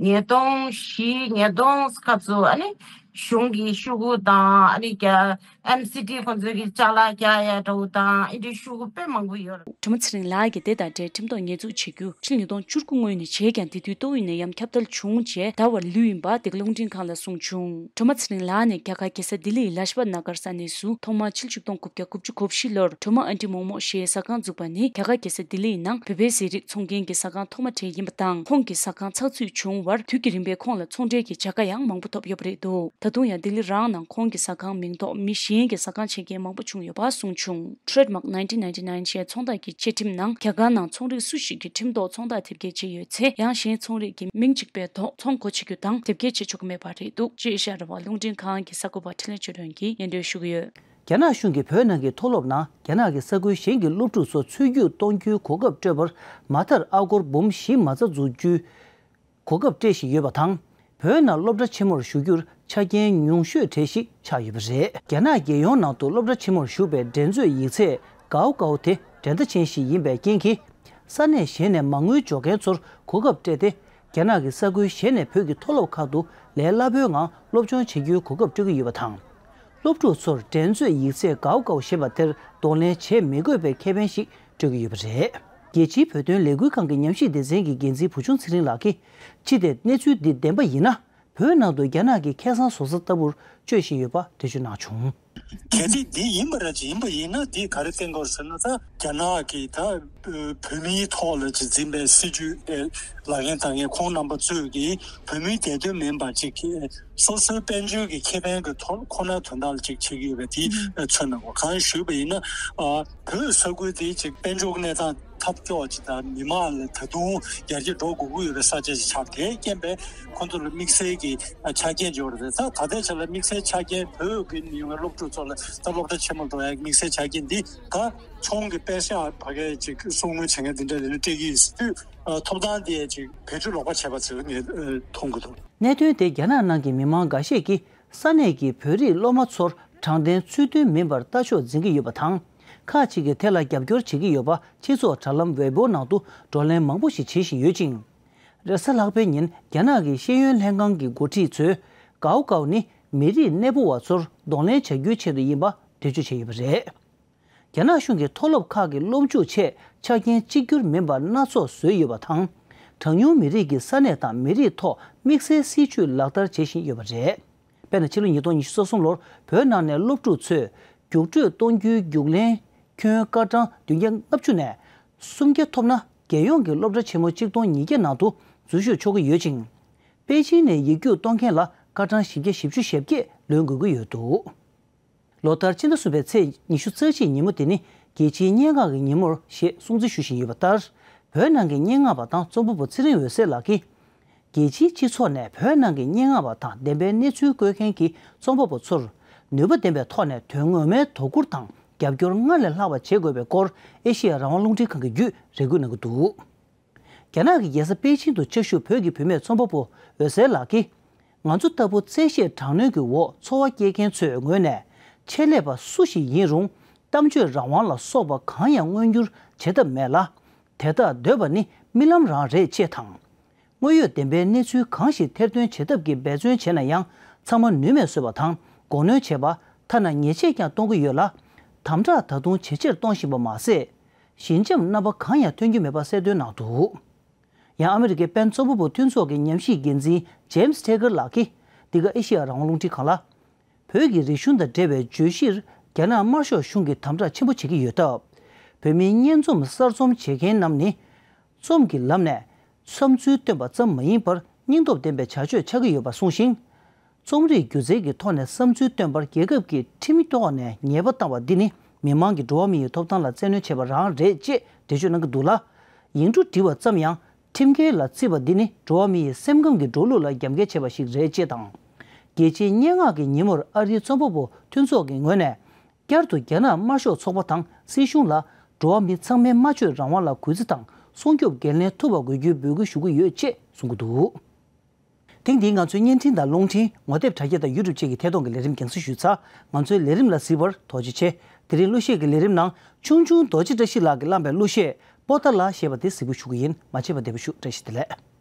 ཉིས་སྟོང་བཞི་ཉིས་སྟོང་སྐབས་སུ་ཨ་ནི་གཞུང་གི་ཤོག་གུ་དང་ཨ་ནི་རྒྱ་ཨེམ་སི་ཊི་ཁོང་ཚོས་ཀྱི་ཅ་ལག་རྒྱག་ཡ་འདྲ་བོ་དང་ཨེ་འདྲའི་ཤོག་གུ་དཔེ་མང་པོ་ཡོད་རེད། སྒྲོལ་མ་ཚེ་རིང་ལགས་ཀྱིས་དེ་དང་འབྲེལ་ཁྲིམས་ཐོག་ཉེས་འཛུགས་བྱེད་རྒྱུ་ཕྱི་ལོ་ཉིས་སྟོང་བཅུ་དགུ་སྔོན་ནས་བྱས་ཀྱང་དེ་དུས་ཏོག་དབྱིབས་ནད་ཡམས་ཁྱབ་གདལ་བྱུང་རྗེས་ད་བར་ལུས་ཡིན་པ་འདི་ག་རླུང་འཕྲིན་ཁང་ལ་གསུངས་བྱུང་། སྒྲོལ་མ་ཚེ་རིང་ལགས་ནས་རྒྱ་གར་རྒྱལ་ས་ལྡི་ལིའི་ལཱ་ཇ་པད་ན་གར་ས་གནས་སུ་ཐོག་མར་ཕྱི་ལོ་ཆིག་སྟོང་དགུ་བརྒྱ་དགུ་བཅུ་གོ་བཞི་ལོར་སྒྲོལ་མ་ཨན་ཊི་མོག་མོག་ཞེས་ཟ་ཁང་བཙུགས་པ་ནི་རྒྱ་གར་རྒྱལ་ས་ལྡི་ལིའི་ནང་བོད་པའི་ཟས་རིགས་འཚོང་མཁན་གྱི་ཟ་ཁང་ཐོག་མ་དེ་ཡིན་པ་དང་། ཁོང་གི་ཟ་ཁང་ཚགས་ཚུད་བྱུང་བར་དུས་ཀྱི་རིམ་པས་ཁོང་ལ་ཚོང་འབྲེལ་གྱི་བྱ་དགའ་ཡང་མང་པོ་ཐོབ་ཡོད་པ་རེད་འདུག་ད་དུང་ཡང་ལྡི་ལི་རང་ནང་ཁོང་གི་ཟ་ཁང་མིང་ཐོག་མི་གཞན་གྱི་ཟ་ཁང་ཕྱེ་མཁན་མང་པོ་བྱུང་ཡོད་པ་གསུངས་བྱུང་། Trademark nineteen ninety-nine ཞེས་ཚོང་རྟགས་ཀྱི་བཅའ་ཁྲིམས་ནང་རྒྱ་གར་ནང་ཚོང་རིགས་སུ་ཞིག་གི་ཁྲིམས་ཐོག་ཚོང་རྟགས་དེབ་སྐྱེལ་བྱས་ཡོད་ཚེ། ཡང་གཞན་ཚོང་རིགས་ཀྱི་མིང་གཅིག་པའི་ཐོག་ཚོང་སྒོ་ཕྱེ་རྒྱུ་དང་དེབ་སྐྱེལ་བྱེད་ཆོག་གི་མེད་པ་རེད་འདུག་ཅེས་ཨེ་ཤ་ཡ་རང་དབང་རླུང་འཕྲིན་ཁང་གི་གསར་འགོད་པ་འཕྲིན་ལས་ཆོས་སྒྲོན་གྱིས་སྙན་སྒྲོན་ཞུ་གི་ཡོད། རྒྱ་ནག་གཞུང་གིས་བོད་ནང་གི་མཐོ་སློབ་ནང་རྒྱ་ནག་གི་ས་ཁུལ་གཞན་གྱི་སློབ་ཕྲུག་ཚོ་ཚུད་རྒྱུགས་གཏོང་རྒྱུའི་གོ་སྐབས་སྤྲོད་པར་མ་མཐར་ཨ་སྒོར་འབུམ་བཞི་མ་རྩ་འཛུགས་རྒྱུའི་གོ་སྐབས་སྤྲད་བཞིན་ཡོད་པ་དང་། བོད་ནང་སློབ་གྲྭ་ཆེན་མོར་ཞུགས་རྒྱུར་ཆ་རྐྱེན་ཉུང་ཤོས་གྲས་ཤིག་ཆགས་ཡོད་པ་རེད། རྒྱ་ནག་རྒྱལ་ཡོངས་ནང་དུ་སློབ་གྲྭ་ཆེན་མོར་ཞུགས་པའི་འགྲན་རྩོད་ཡིག་ཚད་གའོ་གའོ་དེ་འགྲན་ཟླ་ཅན་ཞིག་ཡིན་པའི་རྐྱེན་གྱིས། ས་གནས་གཞན་ནས་མ་དངུལ་འཇོག་མཁན་ཚོར་གོ་སྐབས་སྤྲད་དེ། རྒྱ་ནག་གི་ས་ཁུལ་གཞན་ནས་བོད་ཀྱི་མཐོ་སློབ་ཁག་ཏུ་ལས་སླ་པོའི་ངང་སློབ་སྦྱོང་བྱེད་རྒྱུའི་གོ་སྐབས་སྤྲོད་ཀྱི་ཡོད་པ་དང་། སློབ་ཕྲུག་ཚོར་འགྲན་རྩོད་ཡིག་ཚད་གའོ་གའོ་ཞེས་པ་དེར་གདོང་ལེན་བྱེད་མི་དགོས་པའི་ཁེ་ཕན་ཞིག་སྤྲོད་ཀྱི་ཡོད་པ་རེད། རྒྱལ་སྤྱིའི་བོད་དོན་ལས་འགུལ་ཁང་གི་ཉམས་ཞིབ་སྡེ་ཚན་གྱི་འགན་འཛིན་བུ་ཆུང་ཚེ་རིང་ལགས་ཀྱིས། ཅི་སྟེ་གནས་ཚུལ་འདི་བདེན་པ་ཡིན་ན། བོད་ནང་དུ་རྒྱ་ནག་གི་ཁེ་བཟང་བཟོ་ས་ལྟ་བུར་སྤྱོད་བཞིན་ཡོད་པ་འགྲེལ་བརྗོད་གནང་བྱུང་། གལ་ཏེ་འདི་ཡིན་པ་ར་ཅིག་ཡིན་པ་ཡིན་ན། འདི་ག་རེ་བསྟན་དགོས་ཟེར་ན། ད་རྒྱ་ནག་གིས་ད་བོད་མིའི་ཐོག་ལ་ཅིག་འཛིན་པའི་སྲིད་ཇུས་དེ་ལག་ལེན་བསྟར་མཁན་ཁོང་རྣམ་པ་ཚོས་ཀྱིས་བོད་མིའི་བདེ་དོན་མིན་པ་ཅིག་གིས་སོ་སོའི་དཔལ་འབྱོར་གྱི་ཁེ་ཕན་གྱི་ཐོག་ཁོ་ནའི་དོན་དག་ལ་ཅིག་བྱེད་ཀྱི་ཡོད་པ་དེ་མཚོན་གནང་བ། གང་ཞུས་པ་ཡིན་ན། ཨ། བོད་ས་ཁུལ་དེ་ཅིག་དཔལ་འབྱོར་གནས་སྟངས་ཐབས་སྐྱོ་ཅིག་དང་། མི་མང་ལ་ད་དུང་ཡར་རྒྱས་འགྲོ་དགོས་ཀྱི་ཡོད་པའི་ས་ཆ་ཞིག་ཆགས། དེའི་རྐྱེན་པས་ཁོང་ཚོ་ལ་དམིགས་བསལ་གྱི་ཆ་རྐྱེན་ཅིག་ཡོད་རེད། ད་ད་ལྟའི་ཆ་ལ་དམིགས་བསལ་ཆ་རྐྱེན། བོད་ཀྱི་ཡོང་བའི་སློབ་ཕྲུག་ཚོ་ལ་ད་སློབ་གྲྭ་ཆེན་མོ་འགྲོ་ཡག་དམིགས་བསལ་ཆ་རྐྱེན་འདི་ད་ཆུང་གི་པེ་ཤག་ཕ་གིར་ཅིག་གསོག་དངུལ་བྱེད་མཁན་དེ་འདྲ་རེ་རེ་སྤྲད་ཀྱི་ཡོད་དུས། ཐོབ་ཐང་དེ་ཅིག་བེད་སྤྱོད་ལོག་པ་བྱས་པ་ཚོས་ངས་མཐོང་གི་འདུག། གནད་དོན་དེ་རྒྱ་ནག་ནང་གི་མི་མང་འགའ་ཤས་ཀྱིས་ས་གནས་ཀྱི་བོད་རིགས་སློབ་མ་ཚོར་དྲང་བདེན་ཚུལ་མཐུན་མིན་པར་ལྟ་ཕྱོགས་འཛིན་གྱི་ཡོད་པ་དང་། ཁག་ཅིག་གིས་དེ་ལ་རྒྱབ་སྐྱོར་བྱེད་ཀྱི་ཡོད་པ་སྤྱི་ཚོགས་དྲ་ལམ་ཝེ་པོ་ནང་དུ་བགྲོ་གླེང་མང་པོ་ཞིག་བྱེད་བཞིན་ཡོད་ཅིང་། རེས་གཟའ་ལྷག་པའི་ཉིན་རྒྱ་ནག་གི་ཤེས་ཡོན་ལྷན་ཁང་གི་འགོ་ཁྲིད་ཚོས། གའོ་གའོ་ནི་མི་རིགས་གནས་སྤོ་བ་ཚོར་གདོང་ལེན་བྱ་རྒྱུའི་ཆེད་དུ་ཡིན་པ་འགྲེལ་བརྗོད་བྱས་ཡོད་པ་རེད། རྒྱ་ནག་གཞུང་གིས་མཐོ་སློབ་ཁག་གི་སློབ་འཇུག་ཆེད་ཆ་རྐྱེན་གཅིག་གྱུར་མིན་པ་སྣ་ཚོགས་བཟོས་ཡོད་པ་དང་། གྲངས་ཉུང་མི་རིགས་ཀྱི་ས་གནས་དང་མི་རིགས་ཐོག་དམིགས་བསལ་སྲིད་ཇུས་ལག་བསྟར་བྱེད་བཞིན་ཡོད་པ་རེད། དཔེར་ན། ཕྱི་ལོ་ཉིས་སྟོང་ཉི་ཤུ་རྩ་གསུམ་ལོར་བོད་ནང་ནས་སློབ་ཕྲུག་ཚོས་རྒྱུགས་སྤྲོད་གཏོང་རྒྱུའི་རྒྱུགས་ལེན་ཁྱོན་སྐར་གྲངས་བདུན་བརྒྱ་ལྔ་བཅུ་ནས་སུམ་བརྒྱ་ཐོབ་ན། རྒྱལ་ཡོངས་ཀྱི་སློབ་གྲྭ་ཆེན་མོ་གཅིག་སྟོང་ཉིས་བརྒྱ་ནང་དུ་འཛུལ་ཞུགས་ཆོག་གི་ཡོད་ཅིང་། པེ་ཅིན་ནས་ཡིག་རྒྱུགས་གཏོང་མཁན་ལ་སྐར་གྲངས་བཞི་བརྒྱ་བཞི་བཅུ་ཞེ་བརྒྱད་ལོན་དགོས་ཀྱི་ཡོད་འདུག། ལོ་ལྟར་སྤྱི་ཟླ་གསུམ་པའི་ཚེས་ཉི་ཤུ་རྩ་གཅིག་ཉིན་མོ་དེ་ནི་རྒྱལ་སྤྱིའི་སྙན་ངག་གི་ཉིན་མོར་ཞེས་སྲུང་བརྩི་ཞུ་བཞིན་ཡོད་པ་ལྟར། བོད་ནང་གི་སྙན་ངག་པ་དང་རྩོམ་པ་པོ་ཚེ་རིང་འོད་ཟེར་ལགས་ཀྱིས། རྒྱལ་སྤྱིའི་སྤྱི་ཚོགས་ནས་བོད་ནང་གི་སྙན་ངག་པ་དང་བདེན་པའི་གནས་ཚུལ་བཀོད་མཁན་གྱི་རྩོམ་པ་པོ་ཚོར་ནུས་པ་ལྡན་པའི་ཐོག་ནས་དོན་ངོ་མའི་དོ་ཁུར་དང་རྒྱབ་སྐྱོར་སྔར་ལས་ལྷག་པ་བྱེད་དགོས་པའི་སྐོར་ཨེ་ཤེ་ཡ་རང་དབང་རླུང་འཕྲིན་ཁང་གི་བརྒྱུད་རེ་སྐུལ་གནང་གི་འདུག། རྒྱ་ནག་གི་རྒྱལ་ས་པེ་ཅིན་དུ་བཅའ་བཞུགས་བོད་ཀྱི་བུད་མེད་རྩོམ་པ་པོ་འོད་ཟེར་ལགས་ཀྱིས། ང་ཚོ་ལྟ་བུ་བཙན་ཤེད་དྲག་གནོན་གྱི་འོག་འཚོ་བ་སྐྱེལ་མཁན་ཚོའི་ངོས་ནས། ཆེད་ལས་པ་སུ་ཞིག་ཡིན་རུང་། གཏམ་བརྗོད་རང་དབང་ལ་སོགས་པ་གང་ཡང་མངོན་འགྱུར་བྱེད་ཐབས་མེད་ལ། དེ་དག་འདོད་པ་ནི་རྨི་ལམ་རང་རེད་ཅེས་དང་། དངོས་ཡོད་བདེན་པའི་གནས་ཚུལ་གང་ཞིག་ཐེར་འདོན་བྱེད་ཐབས་ཀྱི་འབད་བརྩོན་བྱས་ན་ཡང་། ཚང་མ་ནུས་མེད་བཟོས་པ་དང་། མགོ་གནོན་བྱས་པ། ཐ་ན་ཉེས་ཆད་ཀྱང་གཏོང་གི་ཡོད་ལ། དམ་དྲག་ད་དུང་ཇེ་ཆེར་གཏོང་བཞིན་པ་མ་ཟད། ཞི་འཇམ་རྣམ་པ་གང་ཡང་སྟོན་རྒྱུ་མེད་པ་གསལ་སྟོན་གནང་འདུག། ཡང་ཨ་མི་རི་ཀའི་པེན་རྩོམ་པ་པོ་མཐུན་ཚོགས་ཀྱི་ཉམས་ཞིབ་འགན་འཛིན་ཇེམ་སི་ཐེ་ཀར་ལགས་ཀྱིས། འདི་ག་ཨེ་ཤེ་ཡ་རང་དབང་རླུང་འཕྲིན་ཁང་ལ། བོད་ཀྱི་རིག་གཞུང་དང་འབྲེལ་བའི་བརྗོད་གཞིར་རྒྱ་ནག་དམར་ཤོག་གཞུང་གིས་དམ་དྲག་ཆེན་པོ་བྱེད་ཀྱི་ཡོད་སྟབས། བོད་མིའི་སྙན་རྩོམ་གསར་རྩོམ་བྱེད་མཁན་རྣམས་ནི། རྩོམ་གྱི་ལམ་ནས་བསམ་ཚུལ་སྟོན་པ་ཙམ་མ་ཡིན་པར། སྙིང་སྟོབས་ལྡན་པའི་བྱ་སྤྱོད་ཆགས་ཀྱི་ཡོད་པ་གསུངས་ཤིང་། རྩོམ་རིག་སྒྱུ་རྩལ་གྱི་ཐོག་ནས་བསམ་ཚུལ་སྟོན་པར་རྒྱལ་ཁབ་ཀྱིས་ཁྲིམས་ཐོག་ནས་ཉེས་པ་བཏང་བ་འདི་ནི། མི་མང་གི་འགྲོ་བ་མི་ཡི་ཐོབ་ཐང་ལ་བཙན་གནོན་བྱས་པ་རང་རེད་ཅེས་འགྲེལ་བརྗོད་གནང་གི་འདུག་ལ། ཡིག་འབྲུ་བྲིས་པ་ཙམ་ཡང་ཁྲིམས་འགལ་ལ་བརྩིས་པ་འདི་ནི་འགྲོ་བ་མི་ཡི་སེམས་ཁམས་ཀྱི་འགྲོ་ལུགས་ལ་རྒྱབ་འགལ་བྱས་པ་ཞིག་རེད་ཅེས་དང་། རྒྱལ་སྤྱིའི་སྙན་ངག་གི་ཉིན་མོར་ཨ་རིའི་རྩོམ་པ་པོ་མཐུན་ཚོགས་ཀྱི་ངོས་ནས། བསྐྱར་དུ་རྒྱ་ནག་དམར་ཤོག་ཚོགས་པ་དང་སྲིད་གཞུང་ལ། འགྲོ་བ་མི་ཚང་མའི་སྨྲ་བརྗོད་རང་དབང་ལ་གུས་བརྩི་དང་སྲུང་སྐྱོབ་འགན་ལེན་ཐུབ་པ་དགོས་རྒྱུའི་འབོད་སྐུལ་ཞུ་གི་ཡོད་ཅེས་གསུང་གི་འདུག། ཐེངས་འདིའི་ང་ཚོའི་བརྙན་འཕྲིན་དང་རླུང་འཕྲིན། ངོ་དེབ་དྲ་རྒྱ་དང་ཡུ་ཊུབ་བཅས་ཀྱི་ཐད་གཏོང་གི་ལས་རིམ་རྒྱང་སྲིང་ཞུས་ཚར། ང་ཚོའི་ལས་རིམ་ལ་གཟིགས་པར་ཐུགས་རྗེ་ཆེ། དེ་རིང་གླུ་གཞས་ཀྱི་ལས་རིམ་ནང་ཆུང་ཆུང་རྡོ་རྗེ་བཀྲ་ཤིས་ལགས་ཀྱིས་བླངས་པའི་གླུ་གཞས་པོ་ཏཱ་ལ་ཞེས་པ་དེ་གཟིགས་འབུལ་ཞུ་གི་ཡིན། མ་ཆད་པར་བདེ་པོ་བཞུགས། བཀྲ་ཤིས་བདེ་ལེགས།